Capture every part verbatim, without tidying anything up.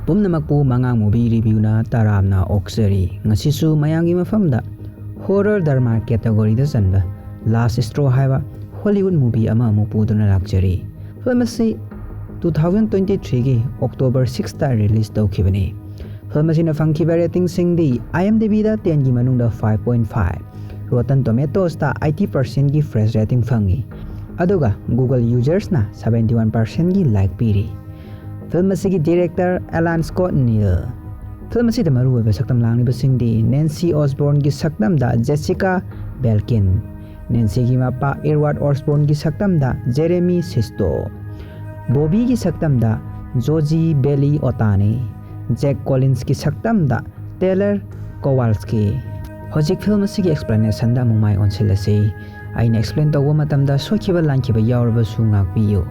ꯄꯨꯝꯅꯃꯛꯄꯨ ꯃꯉꯥꯡ ꯃꯨꯚꯤ ꯔꯤꯚ꯭ꯌꯨꯅ ꯇꯔꯥꯝꯅ ꯑꯣꯛꯆꯔꯤ꯫ ꯉꯁꯤꯁꯨ ꯃꯌꯥꯝꯒꯤ ꯃꯐꯝꯗ ꯍꯣꯔꯔ ꯗ꯭ꯔꯃꯥ ꯀꯦꯇꯒꯣꯔꯤꯗ ꯆꯟꯕ ꯂꯥꯁ ꯁ꯭ꯇ꯭ꯔꯣ ꯍꯥꯏꯕ ꯍꯣꯂꯤꯋꯨꯗ ꯃꯨꯚꯤ ꯑꯃ ꯑꯃꯨꯛ ꯄꯨꯗꯨꯅ ꯂꯥꯛꯆꯔꯤ꯫ ꯐꯤꯂꯝ ꯑꯁꯤ ꯇꯨ ꯊꯥꯎꯖꯟ ꯇ꯭ꯋꯦꯟꯇꯤ ꯊ꯭ꯔꯤꯒꯤ ꯑꯣꯛꯇꯣꯕꯔ ꯁꯤꯛꯁꯇ ꯔꯤꯂꯤꯁ ꯇꯧꯈꯤꯕꯅꯤ꯫ ꯐꯤꯂꯝ ꯑꯁꯤꯅ ꯐꯪꯈꯤꯕ ꯔꯦꯇꯤꯡꯁꯤꯡꯗꯤ IMDbꯗ ꯇꯦꯟꯒꯤ ꯃꯅꯨꯡꯗ ꯐꯥꯏꯚ ꯄꯣꯏꯟ ꯐꯥꯏꯚ, ꯔꯣꯇꯟ ꯇꯣꯃꯦꯇꯣꯁꯇ ꯑꯩꯠꯇꯤ ꯄꯥꯔꯁꯦꯟꯒꯤ ꯐ꯭ꯔꯦꯁ ꯔꯦꯇꯤꯡ ꯐꯪꯉꯤ, ꯑꯗꯨꯒ ꯒꯨꯒꯜ ꯌꯨꯖꯔꯁꯅ ꯁꯕꯦꯟꯇꯤ ꯋꯥꯟ ꯄꯥꯔꯁꯦꯟꯒꯤ ꯂꯥꯏꯛ ꯄꯤꯔꯤ꯫ ꯐꯤꯂꯝ ꯑꯁꯤꯒꯤ ꯗꯤꯔꯦꯛꯇꯔ ꯑꯦꯂꯥꯟ ꯁ꯭ꯀꯣꯠ ꯅꯤꯜ꯫ ꯐꯤꯂꯝ ꯑꯁꯤꯗ ꯃꯔꯨꯑꯣꯏꯕ ꯁꯛꯇꯝ ꯂꯥꯡꯂꯤꯕꯁꯤꯡꯗꯤ ꯅꯦꯟꯁꯤ ꯑꯣꯁꯕꯣꯔꯟꯒꯤ ꯁꯛꯇꯝꯗ ꯖꯦꯁꯤꯀꯥ ꯕꯦꯜꯀꯤꯟ, ꯅꯦꯟꯁꯤꯒꯤ ꯃꯄꯥ ꯑꯦꯗꯋꯥꯔꯗ ꯑꯣꯁꯕꯣꯔꯟꯒꯤ ꯁꯛꯇꯝꯗ ꯖꯦꯔꯦꯃꯤ ꯁꯤꯁꯇꯣ, ꯕꯣꯕꯤꯒꯤ ꯁꯛꯇꯝꯗ ꯖꯣꯖꯤ ꯕꯦꯂꯤ ꯑꯣꯇꯥꯅꯤ, ꯖꯦꯛ ꯀꯣꯂꯤꯟꯁꯀꯤ ꯁꯛꯇꯝꯗ ꯇꯦꯂꯔ ꯀꯣꯋꯥꯜꯁꯀꯤ꯫ ꯍꯧꯖꯤꯛ ꯐꯤꯂꯝ ꯑꯁꯤꯒꯤ ꯑꯦꯛꯁꯄ꯭ꯂꯦꯅꯦꯁꯟꯗ ꯑꯃꯨꯛ ꯃꯥꯏ ꯑꯣꯟꯁꯤꯜꯂꯁꯤ꯫ ꯑꯩꯅ ꯑꯦꯛꯁꯄ꯭ꯂꯦꯟ ꯇꯧꯕ ꯃꯇꯝꯗ ꯁꯣꯏꯈꯤꯕ ꯂꯥꯟꯈꯤꯕ ꯌꯥꯎꯔꯕꯁꯨ ꯉꯥꯛꯄꯤꯌꯨ꯫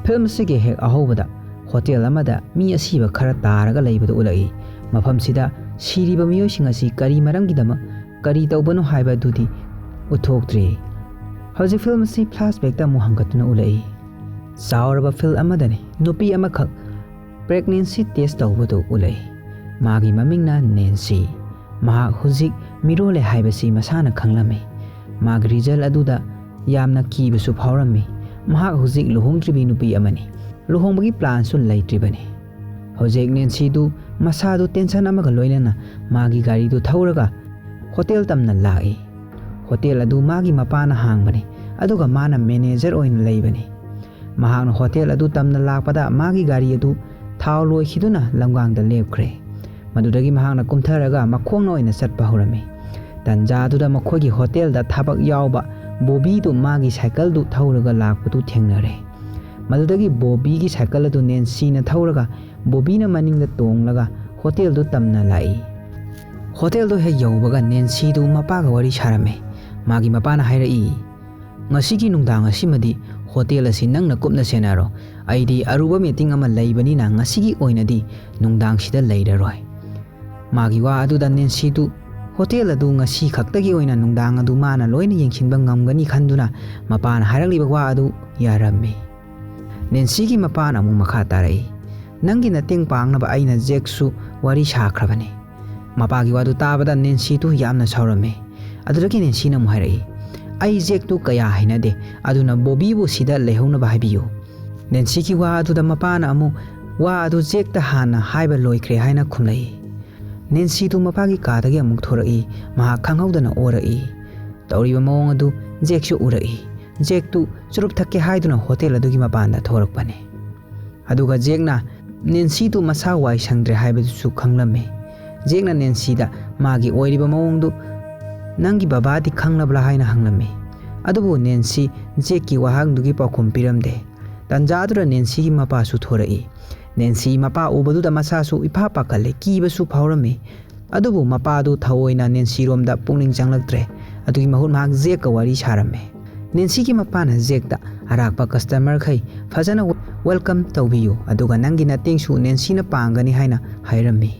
ꯐꯤꯂꯝ ꯑꯁꯤꯒꯤ ꯍꯦꯛ ꯑꯍꯧꯕꯗ ꯍꯣꯇꯦꯜ ꯑꯃꯗ ꯃꯤ ꯑꯁꯤꯕ ꯈꯔ ꯇꯥꯔꯒ ꯂꯩꯕꯗꯨ ꯎꯠꯂꯛꯏ꯫ ꯃꯐꯝꯁꯤꯗ ꯁꯤꯔꯤꯕ ꯃꯤꯑꯣꯏꯁꯤꯡ ꯑꯁꯤ ꯀꯔꯤ ꯃꯔꯝꯒꯤꯗꯃꯛ ꯀꯔꯤ ꯇꯧꯕꯅꯣ ꯍꯥꯏꯕꯗꯨꯗꯤ ꯎꯠꯊꯣꯛꯇ꯭ꯔꯤ꯫ ꯍꯧꯖꯤꯛ ꯐꯤꯂꯝ ꯑꯁꯤ ꯐ꯭ꯂꯥꯁꯕꯦꯛꯇ ꯑꯃꯨꯛ ꯍꯟꯒꯠꯇꯨꯅ ꯎꯠꯂꯛꯏ꯫ ꯆꯥꯎꯔꯕ ꯐꯤꯜꯗ ꯑꯃꯗꯅꯤ ꯅꯨꯄꯤ ꯑꯃꯈꯛ ꯄ꯭ꯔꯦꯒꯅꯦꯟꯁꯤ ꯇꯦꯁ ꯇꯧꯕꯗꯨ ꯎꯠꯂꯛꯏ꯫ ꯃꯥꯒꯤ ꯃꯃꯤꯡꯅ ꯅꯦꯟꯁꯤ꯫ ꯃꯍꯥꯛ ꯍꯧꯖꯤꯛ ꯃꯤꯔꯣꯜꯂꯦ ꯍꯥꯏꯕꯁꯤ ꯃꯁꯥꯅ ꯈꯪꯂꯝꯃꯤ꯫ ꯃꯥꯒꯤ ꯔꯤꯖꯜ ꯑꯗꯨꯗ ꯌꯥꯝꯅ ꯀꯤꯕꯁꯨ ꯐꯥꯎꯔꯝꯃꯤ꯫ ꯃꯍꯥꯛ ꯍꯧꯖꯤꯛ ꯂꯨꯍꯣꯡꯗ꯭ꯔꯤꯕꯤ ꯅꯨꯄꯤ ꯑꯃꯅꯤ꯫ ꯂꯨꯍꯣꯡꯕꯒꯤ ꯄ꯭ꯂꯥꯟꯁꯨ ꯂꯩꯇ꯭ꯔꯤꯕꯅꯤ꯫ ꯍꯧꯖꯤꯛ ꯅꯦꯟꯁꯤꯗꯨ ꯃꯁꯥꯗꯨ ꯇꯦꯟꯁꯟ ꯑꯃꯒ ꯂꯣꯏꯅꯅ ꯃꯥꯒꯤ ꯒꯥꯔꯤꯗꯨ ꯊꯧꯔꯒ ꯍꯣꯇꯦꯜ ꯇꯝꯅ ꯂꯥꯛꯏ꯫ ꯍꯣꯇꯦꯜ ꯑꯗꯨ ꯃꯥꯒꯤ ꯃꯄꯥꯅ ꯍꯥꯡꯕꯅꯤ, ꯑꯗꯨꯒ ꯃꯥꯅ ꯃꯦꯅꯦꯖꯔ ꯑꯣꯏꯅ ꯂꯩꯕꯅꯤ꯫ ꯃꯍꯥꯛꯅ ꯍꯣꯇꯦꯜ ꯑꯗꯨ ꯇꯝꯅ ꯂꯥꯛꯄꯗ ꯃꯥꯒꯤ ꯒꯥꯔꯤ ꯑꯗꯨ ꯊꯥꯎ ꯂꯣꯏꯈꯤꯗꯨꯅ ꯂꯝꯒꯥꯡꯗ ꯂꯦꯞꯈ꯭ꯔꯦ꯫ ꯃꯗꯨꯗꯒꯤ ꯃꯍꯥꯛꯅ ꯀꯨꯝꯊꯔꯒ ꯃꯈꯣꯡꯅ ꯑꯣꯏꯅ ꯆꯠꯄ ꯍꯧꯔꯝꯃꯤ꯫ ꯇꯟꯖꯥ ꯑꯗꯨꯗ ꯃꯈꯣꯏꯒꯤ ꯍꯣꯇꯦꯜꯗ ꯊꯕꯛ ꯌꯥꯎꯕ ꯕꯣꯕꯤꯗꯨ ꯃꯥꯒꯤ ꯁꯥꯏꯀꯜꯗꯨ ꯊꯧꯔꯒ ꯂꯥꯛꯄꯗꯨ ꯊꯦꯡꯅꯔꯦ꯫ ꯃꯗꯨꯗꯒꯤ ꯕꯣꯕꯤꯒꯤ ꯁꯥꯏꯀꯜ ꯑꯗꯨ ꯅꯦꯟꯁꯤꯅ ꯊꯧꯔꯒ ꯕꯣꯕꯤꯅ ꯃꯅꯤꯡꯗ ꯇꯣꯡꯂꯒ ꯍꯣꯇꯦꯜꯗꯨ ꯇꯝꯅ ꯂꯥꯛꯏ꯫ ꯍꯣꯇꯦꯜꯗꯨ ꯍꯦꯛ ꯌꯧꯕꯒ ꯅꯦꯟꯁꯤꯗꯨ ꯃꯄꯥꯒ ꯋꯥꯔꯤ ꯁꯥꯔꯝꯃꯤ꯫ ꯃꯥꯒꯤ ꯃꯄꯥꯅ ꯍꯥꯏꯔꯛꯏ, "ꯉꯁꯤꯒꯤ ꯅꯨꯡꯗꯥꯡ ꯑꯁꯤꯃꯗꯤ ꯍꯣꯇꯦꯜ ꯑꯁꯤ ꯅꯪꯅ ꯀꯨꯞꯅ ꯁꯦꯟꯅꯔꯣ꯫ ꯑꯩꯗꯤ ꯑꯔꯨꯕ ꯃꯤꯇꯤꯡ ꯑꯃ ꯂꯩꯕꯅꯤꯅ ꯉꯁꯤꯒꯤ ꯑꯣꯏꯅꯗꯤ ꯅꯨꯡꯗꯥꯡꯁꯤꯗ ꯂꯩꯔꯔꯣꯏ꯫" ꯃꯥꯒꯤ ꯋꯥ ꯑꯗꯨꯗ ꯅꯦꯟꯁꯤꯗꯨ ꯍꯣꯇꯦꯜ ꯑꯗꯨ ꯉꯁꯤ ꯈꯛꯇꯒꯤ ꯑꯣꯏꯅ ꯅꯨꯡꯗꯥꯡ ꯑꯗꯨ ꯃꯥꯅ ꯂꯣꯏꯅ ꯌꯦꯡꯁꯤꯟꯕ ꯉꯝꯒꯅꯤ ꯈꯟꯗꯨꯅ ꯃꯄꯥꯅ ꯍꯥꯏꯔꯛꯂꯤꯕ ꯋꯥ ꯑꯗꯨ ꯌꯥꯔꯝꯃꯤ꯫ ꯅꯦꯟꯁꯤꯒꯤ ꯃꯄꯥꯅ ꯑꯃꯨꯛ ꯃꯈꯥ ꯇꯥꯔꯛꯏ, "ꯅꯪꯒꯤ ꯅꯇꯦꯡ ꯄꯥꯡꯅꯕ ꯑꯩꯅ ꯖꯦꯛꯁꯨ ꯋꯥꯔꯤ ꯁꯥꯈ꯭ꯔꯕꯅꯤ꯫" ꯃꯄꯥꯒꯤ ꯋꯥꯗꯨ ꯇꯥꯕꯗ ꯅꯦꯟꯁꯤꯗꯨ ꯌꯥꯝꯅ ꯁꯥꯎꯔꯝꯃꯤ꯫ ꯑꯗꯨꯗꯒꯤ ꯅꯦꯟꯁꯤꯅ ꯑꯃꯨꯛ ꯍꯥꯏꯔꯛꯏ, "ꯑꯩ ꯖꯦꯛꯇꯨ ꯀꯌꯥ ꯍꯩꯅꯗꯦ, ꯑꯗꯨꯅ ꯕꯣꯕꯤꯕꯨ ꯁꯤꯗ ꯂꯩꯍꯧꯅꯕ ꯍꯥꯏꯕꯤꯌꯨ꯫" ꯅꯦꯟꯁꯤꯒꯤ ꯋꯥ ꯑꯗꯨꯗ ꯃꯄꯥꯅ ꯑꯃꯨꯛ, "ꯋꯥ ꯑꯗꯨ ꯖꯦꯛꯇ ꯍꯥꯟꯅ ꯍꯥꯏꯕ ꯂꯣꯏꯈ꯭ꯔꯦ" ꯍꯥꯏꯅ ꯈꯨꯝꯂꯛꯏ꯫ ꯅꯦꯟꯁꯤꯗꯨ ꯃꯄꯥꯒꯤ ꯀꯥꯗꯒꯤ ꯑꯃꯨꯛ ꯊꯣꯔꯛꯏ꯫ ꯃꯍꯥꯛ ꯈꯪꯍꯧꯗꯅ ꯑꯣꯔꯛꯏ꯫ ꯇꯧꯔꯤꯕ ꯃꯑꯣꯡ ꯑꯗꯨ ꯖꯦꯛꯁꯨ ꯎꯔꯛꯏ꯫ ꯖꯦꯛꯇꯨ ꯆꯨꯔꯨꯞ ꯊꯛꯀꯦ ꯍꯥꯏꯗꯨꯅ ꯍꯣꯇꯦꯜ ꯑꯗꯨꯒꯤ ꯃꯄꯥꯟꯗ ꯊꯣꯔꯛꯄꯅꯤ꯫ ꯑꯗꯨꯒ ꯖꯦꯛꯅ ꯅꯦꯟꯁꯤꯗꯨ ꯃꯁꯥ ꯋꯥꯏ ꯁꯪꯗ꯭ꯔꯦ ꯍꯥꯏꯕꯗꯨꯁꯨ ꯈꯪꯂꯝꯃꯤ꯫ ꯖꯦꯛꯅ ꯅꯦꯟꯁꯤꯗ ꯃꯥꯒꯤ ꯑꯣꯏꯔꯤꯕ ꯃꯑꯣꯡꯗꯨ, "ꯅꯪꯒꯤ ꯕꯕꯥꯗꯤ ꯈꯪꯂꯕ꯭ꯔꯥ?" ꯍꯥꯏꯅ ꯍꯪꯂꯝꯃꯤ꯫ ꯑꯗꯨꯕꯨ ꯅꯦꯟꯁꯤ ꯖꯦꯛꯀꯤ ꯋꯥꯍꯪꯗꯨꯒꯤ ꯄꯥꯎꯈꯨꯝ ꯄꯤꯔꯝꯗꯦ꯫ ꯇꯟꯖꯥꯗꯨꯗ ꯅꯦꯟꯁꯤꯒꯤ ꯃꯄꯥꯁꯨ ꯊꯣꯔꯛꯏ꯫ ꯅꯦꯟꯁꯤ ꯃꯄꯥ ꯎꯕꯗꯨꯗ ꯃꯁꯥꯁꯨ ꯏꯐꯥ ꯄꯥꯈꯠꯂꯦ, ꯀꯤꯕꯁꯨ ꯐꯥꯎꯔꯝꯃꯤ꯫ ꯑꯗꯨꯕꯨ ꯃꯄꯥꯗꯨ ꯊꯑꯣꯏꯅ ꯅꯦꯟꯁꯤꯔꯣꯝꯗ ꯄꯨꯛꯅꯤꯡ ꯆꯪꯂꯛꯇ꯭ꯔꯦ꯫ ꯑꯗꯨꯒꯤ ꯃꯍꯨꯠ ꯃꯍꯥꯛ ꯖꯦꯛꯀ ꯋꯥꯔꯤ ꯁꯥꯔꯝꯃꯤ꯫ ꯅꯦꯟꯁꯤꯒꯤ ꯃꯄꯥꯅ ꯖꯦꯛꯇ, "ꯑꯔꯥꯛꯄ ꯀꯁꯇꯃꯔꯈꯩ ꯐꯖꯅ ꯋꯦꯜꯀꯝ ꯇꯧꯕꯤꯌꯨ, ꯑꯗꯨꯒ ꯅꯪꯒꯤ ꯅꯇꯦꯡꯁꯨ ꯅꯦꯟꯁꯤꯅ ꯄꯥꯡꯒꯅꯤ" ꯍꯥꯏꯅ ꯍꯥꯏꯔꯝꯃꯤ꯫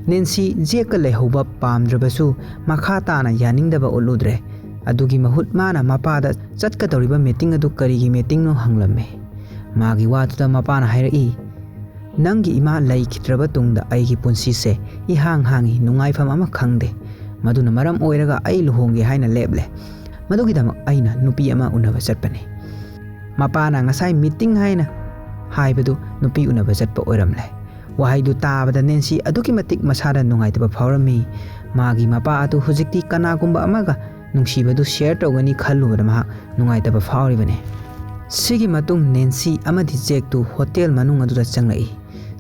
ꯅꯦꯟꯁꯤ ꯖꯦꯛꯀ ꯂꯩꯍꯧꯕ ꯄꯥꯝꯗ꯭ꯔꯕꯁꯨ ꯃꯈꯥ ꯇꯥꯅ ꯌꯥꯅꯤꯡꯗꯕ ꯎꯠꯂꯨꯗ꯭ꯔꯦ꯫ ꯑꯗꯨꯒꯤ ꯃꯍꯨꯠ ꯃꯥꯅ ꯃꯄꯥꯗ ꯆꯠꯀꯗꯧꯔꯤꯕ ꯃꯤꯇꯤꯡ ꯑꯗꯨ ꯀꯔꯤꯒꯤ ꯃꯤꯇꯤꯡꯅꯣ ꯍꯪꯂꯝꯃꯤ꯫ ꯃꯥꯒꯤ ꯋꯥꯗꯨꯗ ꯃꯄꯥꯅ ꯍꯥꯏꯔꯛꯏ, "ꯅꯪꯒꯤ ꯏꯃꯥ ꯂꯩꯈꯤꯗ꯭ꯔꯕ ꯇꯨꯡꯗ ꯑꯩꯒꯤ ꯄꯨꯟꯁꯤꯁꯦ ꯏꯍꯥꯡ ꯍꯥꯡꯉꯤ, ꯅꯨꯡꯉꯥꯏꯐꯝ ꯑꯃ ꯈꯪꯗꯦ꯫ ꯃꯗꯨꯅ ꯃꯔꯝ ꯑꯣꯏꯔꯒ ꯑꯩ ꯂꯨꯍꯣꯡꯒꯦ ꯍꯥꯏꯅ ꯂꯦꯞꯂꯦ꯫ ꯃꯗꯨꯒꯤꯗꯃꯛ ꯑꯩꯅ ꯅꯨꯄꯤ ꯑꯃ ꯎꯅꯕ ꯆꯠꯄꯅꯤ꯫" ꯃꯄꯥꯅ ꯉꯁꯥꯏ ꯃꯤꯇꯤꯡ ꯍꯥꯏꯅ ꯍꯥꯏꯕꯗꯨ ꯅꯨꯄꯤ ꯎꯅꯕ ꯆꯠꯄ ꯑꯣꯏꯔꯝꯂꯦ꯫ ꯋꯥꯍꯩꯗꯨ ꯇꯥꯕꯗ ꯅꯦꯟꯁꯤ ꯑꯗꯨꯛꯀꯤ ꯃꯇꯤꯛ ꯃꯁꯥꯗ ꯅꯨꯡꯉꯥꯏꯇꯕ ꯐꯥꯎꯔꯝꯃꯤ꯫ ꯃꯥꯒꯤ ꯃꯄꯥ ꯑꯗꯨ ꯍꯧꯖꯤꯛꯇꯤ ꯀꯅꯥꯒꯨꯝꯕ ꯑꯃꯒ ꯅꯨꯡꯁꯤꯕꯗꯨ ꯁꯤꯌꯔ ꯇꯧꯒꯅꯤ ꯈꯜꯂꯨꯕꯗ ꯃꯍꯥꯛ ꯅꯨꯡꯉꯥꯏꯇꯕ ꯐꯥꯎꯔꯤꯕꯅꯤ꯫ ꯁꯤꯒꯤ ꯃꯇꯨꯡ ꯅꯦꯟꯁꯤ ꯑꯃꯗꯤ ꯖꯦꯛꯇꯨ ꯍꯣꯇꯦꯜ ꯃꯅꯨꯡ ꯑꯗꯨꯗ ꯆꯪꯂꯛꯏ꯫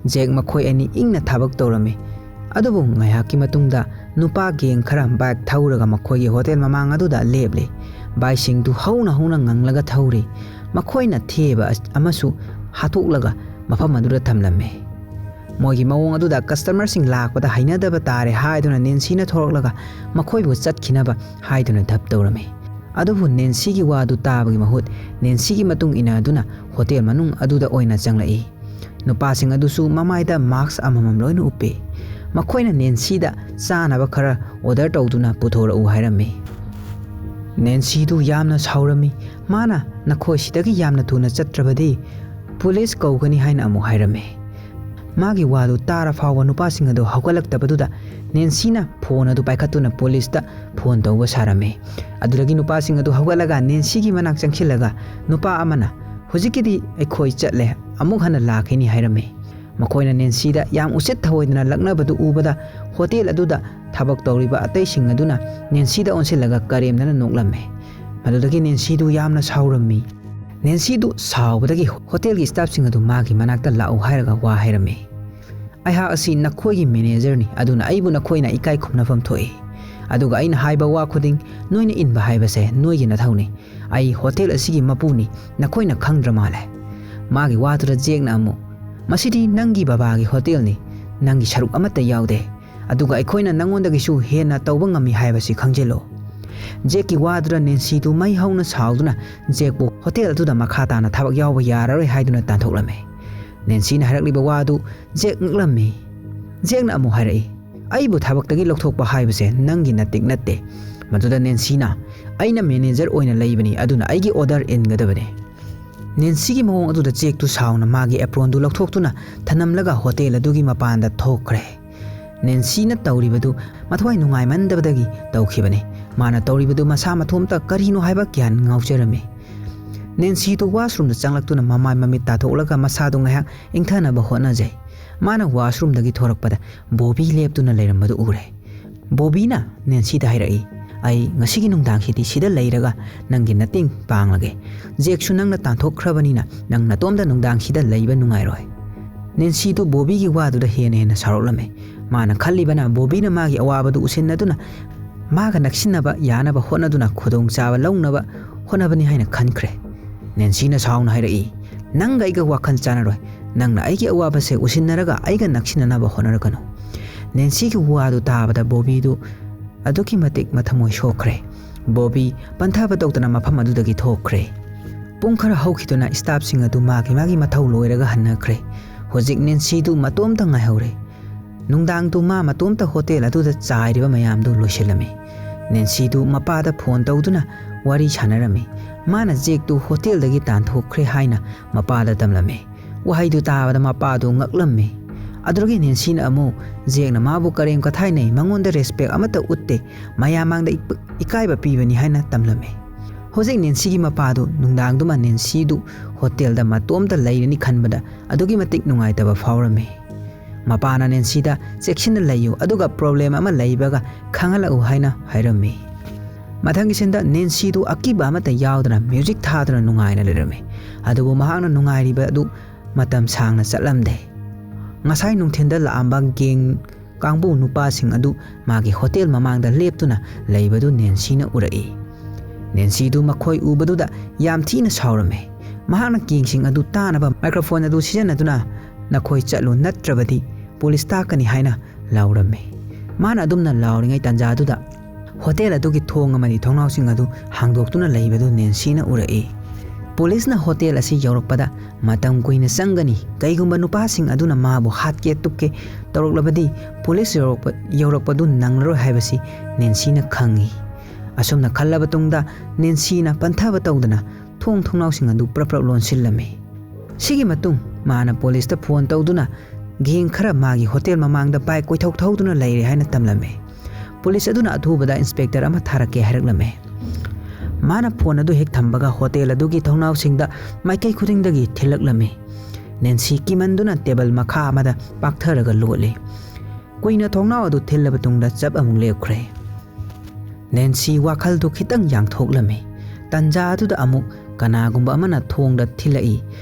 ꯖꯦꯛ ꯃꯈꯣꯏ ꯑꯅꯤ ꯏꯪꯅ ꯊꯕꯛ ꯇꯧꯔꯝꯃꯤ꯫ ꯑꯗꯨꯕꯨ ꯉꯥꯏꯍꯥꯛꯀꯤ ꯃꯇꯨꯡꯗ ꯅꯨꯄꯥ ꯒꯦꯡ ꯈꯔ ꯕꯥꯏꯛ ꯊꯧꯔꯒ ꯃꯈꯣꯏꯒꯤ ꯍꯣꯇꯦꯜ ꯃꯃꯥꯡ ꯑꯗꯨꯗ ꯂꯦꯞꯂꯤ꯫ ꯕꯥꯏꯛꯁꯤꯡꯗꯨ ꯍꯧꯅ ꯍꯧꯅ ꯉꯪꯂꯒ ꯊꯧꯔꯤ꯫ ꯃꯈꯣꯏꯅ ꯊꯦꯕ ꯑꯃꯁꯨ ꯍꯥꯠꯇꯣꯛꯂꯒ ꯃꯐꯝ ꯑꯗꯨꯗ ꯊꯝꯂꯝꯃꯤ꯫ ꯃꯣꯏꯒꯤ ꯃꯑꯣꯡ ꯑꯗꯨꯗ ꯀꯁꯇꯃꯔꯁꯤꯡ ꯂꯥꯛꯄꯗ ꯍꯩꯅꯗꯕ ꯇꯥꯔꯦ ꯍꯥꯏꯗꯨꯅ ꯅꯦꯟꯁꯤꯅ ꯊꯣꯔꯛꯂꯒ ꯃꯈꯣꯏꯕꯨ ꯆꯠꯈꯤꯅꯕ ꯍꯥꯏꯗꯨꯅ ꯙꯞ ꯇꯧꯔꯝꯃꯤ꯫ ꯑꯗꯨꯕꯨ ꯅꯦꯟꯁꯤꯒꯤ ꯋꯥꯗꯨ ꯇꯥꯕꯒꯤ ꯃꯍꯨꯠ ꯅꯦꯟꯁꯤꯒꯤ ꯃꯇꯨꯡ ꯏꯟꯅꯗꯨꯅ ꯍꯣꯇꯦꯜ ꯃꯅꯨꯡ ꯑꯗꯨꯗ ꯑꯣꯏꯅ ꯆꯪꯂꯛꯏ꯫ ꯅꯨꯄꯥꯁꯤꯡ ꯑꯗꯨꯁꯨ ꯃꯃꯥꯏꯗ ꯃꯥꯛꯁ ꯑꯃꯃꯝ ꯂꯣꯏꯅ ꯎꯞꯄꯤ꯫ ꯃꯈꯣꯏꯅ ꯅꯦꯟꯁꯤꯗ ꯆꯥꯅꯕ ꯈꯔ ꯑꯣꯔꯗꯔ ꯇꯧꯗꯨꯅ ꯄꯨꯊꯣꯔꯛꯎ ꯍꯥꯏꯔꯝꯃꯤ꯫ ꯅꯦꯟꯁꯤꯗꯨ ꯌꯥꯝꯅ ꯁꯥꯎꯔꯝꯃꯤ꯫ ꯃꯥꯅ, "ꯅꯈꯣꯏ ꯁꯤꯗꯒꯤ ꯌꯥꯝꯅ ꯊꯨꯅ ꯆꯠꯇ꯭ꯔꯕꯗꯤ ꯄꯨꯂꯤꯁ ꯀꯧꯒꯅꯤ" ꯍꯥꯏꯅ ꯑꯃꯨꯛ ꯍꯥꯏꯔꯝꯃꯤ꯫ ꯃꯥꯒꯤ ꯋꯥꯗꯨ ꯇꯥꯔ ꯐꯥꯎꯕ ꯅꯨꯄꯥꯁꯤꯡ ꯑꯗꯨ ꯍꯧꯒꯠꯂꯛꯇꯕꯗꯨꯗ ꯅꯦꯟꯁꯤꯅ ꯐꯣꯟ ꯑꯗꯨ ꯄꯥꯏꯈꯠꯇꯨꯅ ꯄꯨꯂꯤꯁꯇ ꯐꯣꯟ ꯇꯧꯕ ꯁꯥꯔꯝꯃꯤ꯫ ꯑꯗꯨꯗꯒꯤ ꯅꯨꯄꯥꯁꯤꯡ ꯑꯗꯨ ꯍꯧꯒꯠꯂꯒ ꯅꯦꯟꯁꯤꯒꯤ ꯃꯅꯥꯛ ꯆꯪꯁꯤꯜꯂꯒ ꯅꯨꯄꯥ ꯑꯃꯅ, "ꯍꯧꯖꯤꯛꯀꯤꯗꯤ ꯑꯩꯈꯣꯏ ꯆꯠꯂꯦ, ꯑꯃꯨꯛ ꯍꯟꯅ ꯂꯥꯛꯈꯤꯅꯤ" ꯍꯥꯏꯔꯝꯃꯤ꯫ ꯃꯈꯣꯏꯅ ꯅꯦꯟꯁꯤꯗ ꯌꯥꯝ ꯎꯁꯤꯠ ꯊꯑꯣꯏꯗꯅ ꯂꯛꯅꯕꯗꯨ ꯎꯕꯗ ꯍꯣꯇꯦꯜ ꯑꯗꯨꯗ ꯊꯕꯛ ꯇꯧꯔꯤꯕ ꯑꯇꯩꯁꯤꯡ ꯑꯗꯨꯅ ꯅꯦꯟꯁꯤꯗ ꯑꯣꯟꯁꯤꯜꯂꯒ ꯀꯔꯦꯝꯅꯅ ꯅꯣꯛꯂꯝꯃꯤ꯫ ꯃꯗꯨꯗꯒꯤ ꯅꯦꯟꯁꯤꯗꯨ ꯌꯥꯝꯅ ꯁꯥꯎꯔꯝꯃꯤ꯫ ꯅꯦꯟꯁꯤꯗꯨ ꯁꯥꯎꯕꯗꯒꯤ ꯍꯣꯇꯦꯜꯒꯤ ꯁ꯭ꯇꯥꯐꯁꯤꯡ ꯑꯗꯨ ꯃꯥꯒꯤ ꯃꯅꯥꯛꯇ ꯂꯥꯛꯎ ꯍꯥꯏꯔꯒ ꯋꯥ ꯍꯥꯏꯔꯝꯃꯤ꯫ "ꯑꯩꯍꯥꯛ ꯑꯁꯤ ꯅꯈꯣꯏꯒꯤ ꯃꯦꯅꯦꯖꯔꯅꯤ, ꯑꯗꯨꯅ ꯑꯩꯕꯨ ꯅꯈꯣꯏꯅ ꯏꯀꯥꯏ ꯈꯨꯝꯅꯐꯝ ꯊꯣꯛꯏ꯫ ꯑꯗꯨꯒ ꯑꯩꯅ ꯍꯥꯏꯕ ꯋꯥ ꯈꯨꯗꯤꯡ ꯅꯣꯏꯅ ꯏꯟꯕ ꯍꯥꯏꯕꯁꯦ ꯅꯣꯏꯒꯤ ꯅꯊꯧꯅꯤ꯫ ꯑꯩ ꯍꯣꯇꯦꯜ ꯑꯁꯤꯒꯤ ꯃꯄꯨꯅꯤ, ꯅꯈꯣꯏꯅ ꯈꯪꯗ꯭ꯔ ꯃꯥꯜꯂꯦ?" ꯃꯥꯒꯤ ꯋꯥꯗꯨꯗ ꯖꯦꯛꯅ ꯑꯃꯨꯛ, "ꯃꯁꯤꯗꯤ ꯅꯪꯒꯤ ꯕꯕꯥꯒꯤ ꯍꯣꯇꯦꯜꯅꯤ, ꯅꯪꯒꯤ ꯁꯔꯨꯛ ꯑꯃꯠꯇ ꯌꯥꯎꯗꯦ꯫ ꯑꯗꯨꯒ ꯑꯩꯈꯣꯏꯅ ꯅꯪꯉꯣꯟꯗꯒꯤꯁꯨ ꯍꯦꯟꯅ ꯇꯧꯕ ꯉꯝꯃꯤ ꯍꯥꯏꯕꯁꯤ ꯈꯪꯖꯤꯜꯂꯨ꯫" ꯖꯦꯛꯀꯤ ꯋꯥꯗꯨꯗ ꯅꯦꯟꯁꯤꯗꯨ ꯃꯩ ꯍꯧꯅ ꯁꯥꯎꯗꯨꯅ ꯖꯦꯛꯄꯨ ꯍꯣꯇꯦꯜ ꯑꯗꯨꯗ ꯃꯈꯥ ꯇꯥꯅ ꯊꯕꯛ ꯌꯥꯎꯕ ꯌꯥꯔꯔꯣꯏ ꯍꯥꯏꯗꯨꯅ ꯇꯥꯟꯊꯣꯛꯂꯝꯃꯤ꯫ ꯅꯦꯟꯁꯤꯅ ꯍꯥꯏꯔꯛꯂꯤꯕ ꯋꯥꯗꯨ ꯖꯦꯛ ꯉꯛꯂꯝꯃꯤ꯫ ꯖꯦꯛꯅ ꯑꯃꯨꯛ ꯍꯥꯏꯔꯛꯏ, "ꯑꯩꯕꯨ ꯊꯕꯛꯇꯒꯤ ꯂꯧꯊꯣꯛꯄ ꯍꯥꯏꯕꯁꯦ ꯅꯪꯒꯤ ꯅꯇꯤꯛ ꯅꯠꯇꯦ꯫" ꯃꯗꯨꯗ ꯅꯦꯟꯁꯤꯅ, "ꯑꯩꯅ ꯃꯦꯅꯦꯖꯔ ꯑꯣꯏꯅ ꯂꯩꯕꯅꯤ, ꯑꯗꯨꯅ ꯑꯩꯒꯤ ꯑꯣꯔꯗꯔ ꯏꯟꯒꯗꯕꯅꯤ꯫" ꯅꯦꯟꯁꯤꯒꯤ ꯃꯑꯣꯡ ꯑꯗꯨꯗ ꯖꯦꯛꯇꯨ ꯁꯥꯎꯅ ꯃꯥꯒꯤ ꯑꯦꯄ꯭ꯔꯣꯟꯗꯨ ꯂꯧꯊꯣꯛꯇꯨꯅ ꯊꯅꯝꯂꯒ ꯍꯣꯇꯦꯜ ꯑꯗꯨꯒꯤ ꯃꯄꯥꯟꯗ ꯊꯣꯛꯈ꯭ꯔꯦ꯫ ꯅꯦꯟꯁꯤꯅ ꯇꯧꯔꯤꯕꯗꯨ ꯃꯊ꯭ꯋꯥꯏ ꯅꯨꯡꯉꯥꯏꯃꯟꯗꯕꯗꯒꯤ ꯇꯧꯈꯤꯕꯅꯤ꯫ ꯃꯥꯅ ꯇꯧꯔꯤꯕꯗꯨ ꯃꯁꯥ ꯃꯊꯣꯝꯇ ꯀꯔꯤꯅꯣ ꯍꯥꯏꯕ ꯒ꯭ꯌꯥꯟ ꯉꯥꯎꯖꯔꯝꯃꯤ꯫ ꯅꯦꯟꯁꯤꯗꯨ ꯋꯥꯁꯔꯨꯝꯗ ꯆꯪꯂꯛꯇꯨꯅ ꯃꯃꯥꯏ ꯃꯃꯤꯠ ꯇꯥꯊꯣꯛꯂꯒ ꯃꯁꯥꯗꯨ ꯉꯥꯏꯍꯥꯛ ꯏꯪꯊꯅꯕ ꯍꯣꯠꯅꯖꯩ꯫ ꯃꯥꯅ ꯋꯥꯁꯔꯨꯝꯗꯒꯤ ꯊꯣꯔꯛꯄꯗ ꯕꯣꯕꯤ ꯂꯦꯞꯇꯨꯅ ꯂꯩꯔꯝꯕꯗꯨ ꯎꯔꯦ꯫ ꯕꯣꯕꯤꯅ ꯅꯦꯟꯁꯤꯗ ꯍꯥꯏꯔꯛꯏ, "ꯑꯩ ꯉꯁꯤꯒꯤ ꯅꯨꯡꯗꯥꯡꯁꯤꯗꯤ ꯁꯤꯗ ꯂꯩꯔꯒ ꯅꯪꯒꯤ ꯃꯇꯦꯡ ꯄꯥꯡꯂꯒꯦ꯫ ꯖꯦꯛꯁꯨ ꯅꯪꯅ ꯇꯥꯟꯊꯣꯛꯈ꯭ꯔꯕꯅꯤꯅ ꯅꯪ ꯅꯇꯣꯝꯇ ꯅꯨꯡꯗꯥꯡꯁꯤꯗ ꯂꯩꯕ ꯅꯨꯡꯉꯥꯏꯔꯣꯏ꯫" ꯅꯦꯟꯁꯤꯗꯨ ꯕꯣꯕꯤꯒꯤ ꯋꯥꯗꯨꯗ ꯍꯦꯟꯅ ꯍꯦꯟꯅ ꯁꯥꯎꯔꯛꯂꯝꯃꯤ꯫ ꯃꯥꯅ ꯈꯜꯂꯤꯕꯅ ꯕꯣꯕꯤꯅ ꯃꯥꯒꯤ ꯑꯋꯥꯕꯗꯨ ꯎꯁꯤꯟꯅꯗꯨꯅ ꯃꯥꯒ ꯅꯛꯁꯤꯟꯅꯕ ꯌꯥꯅꯕ ꯍꯣꯠꯅꯗꯨꯅ ꯈꯨꯗꯣꯡꯆꯥꯕ ꯂꯧꯅꯕ ꯍꯣꯠꯅꯕꯅꯤ ꯍꯥꯏꯅ ꯈꯟꯈ꯭ꯔꯦ꯫ ꯅꯦꯟꯁꯤꯅ ꯁꯥꯎꯅ ꯍꯥꯏꯔꯛꯏ, "ꯅꯪꯒ ꯑꯩꯒ ꯋꯥꯈꯜ ꯆꯥꯟꯅꯔꯣꯏ꯫ ꯅꯪꯅ ꯑꯩꯒꯤ ꯑꯋꯥꯕꯁꯦ ꯎꯁꯤꯟꯅꯔꯒ ꯑꯩꯒ ꯅꯛꯁꯤꯟꯅꯅꯕ ꯍꯣꯠꯅꯔꯛꯀꯅꯨ꯫" ꯅꯦꯟꯁꯤꯒꯤ ꯋꯥꯗꯨ ꯇꯥꯕꯗ ꯕꯣꯕꯤꯗꯨ ꯑꯗꯨꯛꯀꯤ ꯃꯇꯤꯛ ꯃꯊꯃꯣꯏ ꯁꯣꯛꯈ꯭ꯔꯦ꯫ ꯕꯣꯕꯤ ꯄꯟꯊꯕ ꯇꯧꯗꯅ ꯃꯐꯝ ꯑꯗꯨꯗꯒꯤ ꯊꯣꯛꯈ꯭ꯔꯦ꯫ ꯄꯨꯡ ꯈꯔ ꯍꯧꯈꯤꯗꯨꯅ ꯁ꯭ꯇꯥꯐꯁꯤꯡ ꯑꯗꯨ ꯃꯥꯒꯤ ꯃꯥꯒꯤ ꯃꯊꯧ ꯂꯣꯏꯔꯒ ꯍꯟꯅꯈ꯭ꯔꯦ꯫ ꯍꯧꯖꯤꯛ ꯅꯦꯟꯁꯤꯗꯨ ꯃꯇꯣꯝꯇ ꯉꯥꯏꯍꯧꯔꯦ꯫ ꯅꯨꯡꯗꯥꯡꯗꯨ ꯃꯥ ꯃꯇꯣꯝꯇ ꯍꯣꯇꯦꯜ ꯑꯗꯨꯗ ꯆꯥꯏꯔꯤꯕ ꯃꯌꯥꯝꯗꯨ ꯂꯣꯏꯁꯤꯜꯂꯝꯃꯤ꯫ ꯅꯦꯟꯁꯤꯗꯨ ꯃꯄꯥꯗ ꯐꯣꯟ ꯇꯧꯗꯨꯅ ꯋꯥꯔꯤ ꯁꯥꯟꯅꯔꯝꯃꯤ꯫ ꯃꯥꯅ ꯖꯦꯛꯇꯨ ꯍꯣꯇꯦꯜꯗꯒꯤ ꯇꯥꯟꯊꯣꯛꯈ꯭ꯔꯦ ꯍꯥꯏꯅ ꯃꯄꯥꯗ ꯇꯝꯂꯝꯃꯤ꯫ ꯋꯥꯍꯩꯗꯨ ꯇꯥꯕꯗ ꯃꯄꯥꯗꯨ ꯉꯛꯂꯝꯃꯤ꯫ ꯑꯗꯨꯗꯒꯤ ꯅꯦꯟꯁꯤꯅ ꯑꯃꯨꯛ ꯖꯦꯛꯅ ꯃꯥꯕꯨ ꯀꯔꯦꯝ ꯀꯊꯥꯏꯅꯩ, ꯃꯉꯣꯟꯗ ꯔꯦꯁꯄꯦꯛ ꯑꯃꯠꯇ ꯎꯠꯇꯦ, ꯃꯌꯥꯝ ꯃꯥꯡꯗ ꯏꯛ-, ꯏꯀꯥꯏꯕ ꯄꯤꯕꯅꯤ ꯍꯥꯏꯅ ꯇꯝꯂꯝꯃꯤ꯫ ꯍꯧꯖꯤꯛ ꯅꯦꯟꯁꯤꯒꯤ ꯃꯄꯥꯗꯨ ꯅꯨꯡꯗꯥꯡꯗꯨꯃ ꯅꯦꯟꯁꯤꯗꯨ ꯍꯣꯇꯦꯜꯗ ꯃꯇꯣꯝꯇ ꯂꯩꯔꯅꯤ ꯈꯟꯕꯗ ꯑꯗꯨꯛꯀꯤ ꯃꯇꯤꯛ ꯅꯨꯡꯉꯥꯏꯇꯕ ꯐꯥꯎꯔꯝꯃꯤ꯫ ꯃꯄꯥꯅ ꯅꯦꯟꯁꯤꯗ "ꯆꯦꯛꯁꯤꯟꯅ ꯂꯩꯌꯨ, ꯑꯗꯨꯒ ꯄ꯭ꯔꯣꯕ꯭ꯂꯦꯝ ꯑꯃ ꯂꯩꯕꯒ ꯈꯪꯍꯜꯂꯛꯎ" ꯍꯥꯏꯅ ꯍꯥꯏꯔꯝꯃꯤ꯫ ꯃꯊꯪꯒꯤ ꯁꯤꯟꯗ ꯅꯦꯟꯁꯤꯗꯨ ꯑꯀꯤꯕ ꯑꯃꯠꯇ ꯌꯥꯎꯗꯅ ꯃ꯭ꯌꯨꯖꯤꯛ ꯊꯥꯗꯨꯅ ꯅꯨꯡꯉꯥꯏꯅ ꯂꯩꯔꯝꯃꯤ꯫ ꯑꯗꯨꯕꯨ ꯃꯍꯥꯛꯅ ꯅꯨꯡꯉꯥꯏꯔꯤꯕ ꯑꯗꯨ ꯃꯇꯝ ꯁꯥꯡꯅ ꯆꯠꯂꯝꯗꯦ꯫ ꯉꯁꯥꯏ ꯅꯨꯡꯊꯤꯜꯗ ꯂꯥꯛꯑꯝꯕ ꯒꯦꯡ ꯀꯥꯡꯕꯨ ꯅꯨꯄꯥꯁꯤꯡ ꯑꯗꯨ ꯃꯥꯒꯤ ꯍꯣꯇꯦꯜ ꯃꯃꯥꯡꯗ ꯂꯦꯞꯇꯨꯅ ꯂꯩꯕꯗꯨ ꯅꯦꯟꯁꯤꯅ ꯎꯔꯛꯏ꯫ ꯅꯦꯟꯁꯤꯗꯨ ꯃꯈꯣꯏ ꯎꯕꯗꯨꯗ ꯌꯥꯝ ꯊꯤꯅ ꯁꯥꯎꯔꯝꯃꯤ꯫ ꯃꯍꯥꯛꯅ ꯒꯦꯡꯁꯤꯡ ꯑꯗꯨ ꯇꯥꯅꯕ ꯃꯥꯏꯀ꯭ꯔꯣꯐꯣꯟ ꯑꯗꯨ ꯁꯤꯖꯤꯟꯅꯗꯨꯅ "ꯅꯈꯣꯏ ꯆꯠꯂꯨ, ꯅꯠꯇ꯭ꯔꯕꯗꯤ ꯄꯨꯂꯤꯁ ꯇꯥꯛꯀꯅꯤ" ꯍꯥꯏꯅ ꯂꯥꯎꯔꯝꯃꯤ꯫ ꯃꯥꯅ ꯑꯗꯨꯝꯅ ꯂꯥꯎꯔꯤꯉꯩ ꯇꯥꯟꯖꯥꯗꯨꯗ ꯍꯣꯇꯦꯜ ꯑꯗꯨꯒꯤ ꯊꯣꯡ ꯑꯃꯗꯤ ꯊꯣꯡꯅꯥꯎꯁꯤꯡ ꯑꯗꯨ ꯍꯥꯡꯗꯣꯛꯇꯨꯅ ꯂꯩꯕꯗꯨ ꯅꯦꯟꯁꯤꯅ ꯎꯔꯛꯏ꯫ ꯄꯨꯂꯤꯁꯅ ꯍꯣꯇꯦꯜ ꯑꯁꯤ ꯌꯧꯔꯛꯄꯗ ꯃꯇꯝ ꯀꯨꯏꯅ ꯆꯪꯒꯅꯤ꯫ ꯀꯩꯒꯨꯝꯕ ꯅꯨꯄꯥꯁꯤꯡ ꯑꯗꯨꯅ ꯃꯥꯕꯨ ꯍꯥꯠꯀꯦ ꯇꯨꯞꯀꯦ ꯇꯧꯔꯛꯂꯕꯗꯤ ꯄꯨꯂꯤꯁ ꯌꯧꯔꯛꯄ-, ꯌꯧꯔꯛꯄꯗꯨ ꯅꯪꯂꯔꯣꯏ ꯍꯥꯏꯕꯁꯤ ꯅꯦꯟꯁꯤꯅ ꯈꯪꯏ꯫ ꯑꯁꯨꯝꯅ ꯈꯜꯂꯕ ꯇꯨꯡꯗ ꯅꯦꯟꯁꯤꯅ ꯄꯟꯊꯕ ꯇꯧꯗꯅ ꯊꯣꯡ ꯊꯣꯡꯅꯥꯎꯁꯤꯡ ꯑꯗꯨ ꯄ꯭ꯔꯞ ꯄ꯭ꯔꯞ ꯂꯣꯟꯁꯤꯜꯂꯝꯃꯤ꯫ ꯁꯤꯒꯤ ꯃꯇꯨꯡ ꯃꯥꯅ ꯄꯨꯂꯤꯁꯇ ꯐꯣꯟ ꯇꯧꯗꯨꯅ ꯒꯦꯡ ꯈꯔ ꯃꯥꯒꯤ ꯍꯣꯇꯦꯜ ꯃꯃꯥꯡꯗ ꯕꯥꯏꯛ ꯀꯣꯏꯊꯧ ꯊꯧꯗꯨꯅ ꯂꯩꯔꯦ ꯍꯥꯏꯅ ꯇꯝꯂꯝꯃꯤ꯫ ꯄꯨꯂꯤꯁ ꯑꯗꯨꯅ ꯑꯊꯨꯕꯗ ꯏꯟꯁꯄꯦꯛꯇꯔ ꯑꯃ ꯊꯥꯔꯛꯀꯦ ꯍꯥꯏꯔꯛꯂꯝꯃꯤ꯫ ꯃꯥꯅ ꯐꯣꯟ ꯑꯗꯨ ꯍꯦꯛ ꯊꯝꯕꯒ ꯍꯣꯇꯦꯜ ꯑꯗꯨꯒꯤ ꯊꯣꯡꯅꯥꯎꯁꯤꯡꯗ ꯃꯥꯏꯀꯩ ꯈꯨꯗꯤꯡꯗꯒꯤ ꯊꯤꯜꯂꯛꯂꯝꯃꯤ꯫ ꯅꯦꯟꯁꯤ ꯀꯤꯃꯟꯗꯨꯅ ꯇꯦꯕꯜ ꯃꯈꯥ ꯑꯃꯗ ꯄꯥꯛꯊꯔꯒ ꯂꯣꯠꯂꯤ꯫ ꯀꯨꯏꯅ ꯊꯣꯡꯅꯥꯎ ꯑꯗꯨ ꯊꯤꯜꯂꯕ ꯇꯨꯡꯗ ꯆꯞ ꯑꯃꯨꯛ ꯂꯦꯞꯈ꯭ꯔꯦ꯫ ꯅꯦꯟꯁꯤ ꯋꯥꯈꯜꯗꯨ ꯈꯤꯇꯪ ꯌꯥꯡꯊꯣꯛꯂꯝꯃꯤ꯫ ꯇꯟꯖꯥ ꯑꯗꯨꯗ ꯑꯃꯨꯛ ꯀꯅꯥꯒꯨꯝꯕ ꯑꯃꯅ ꯊꯣꯡꯗ ꯊꯤꯜꯂꯛꯏ꯫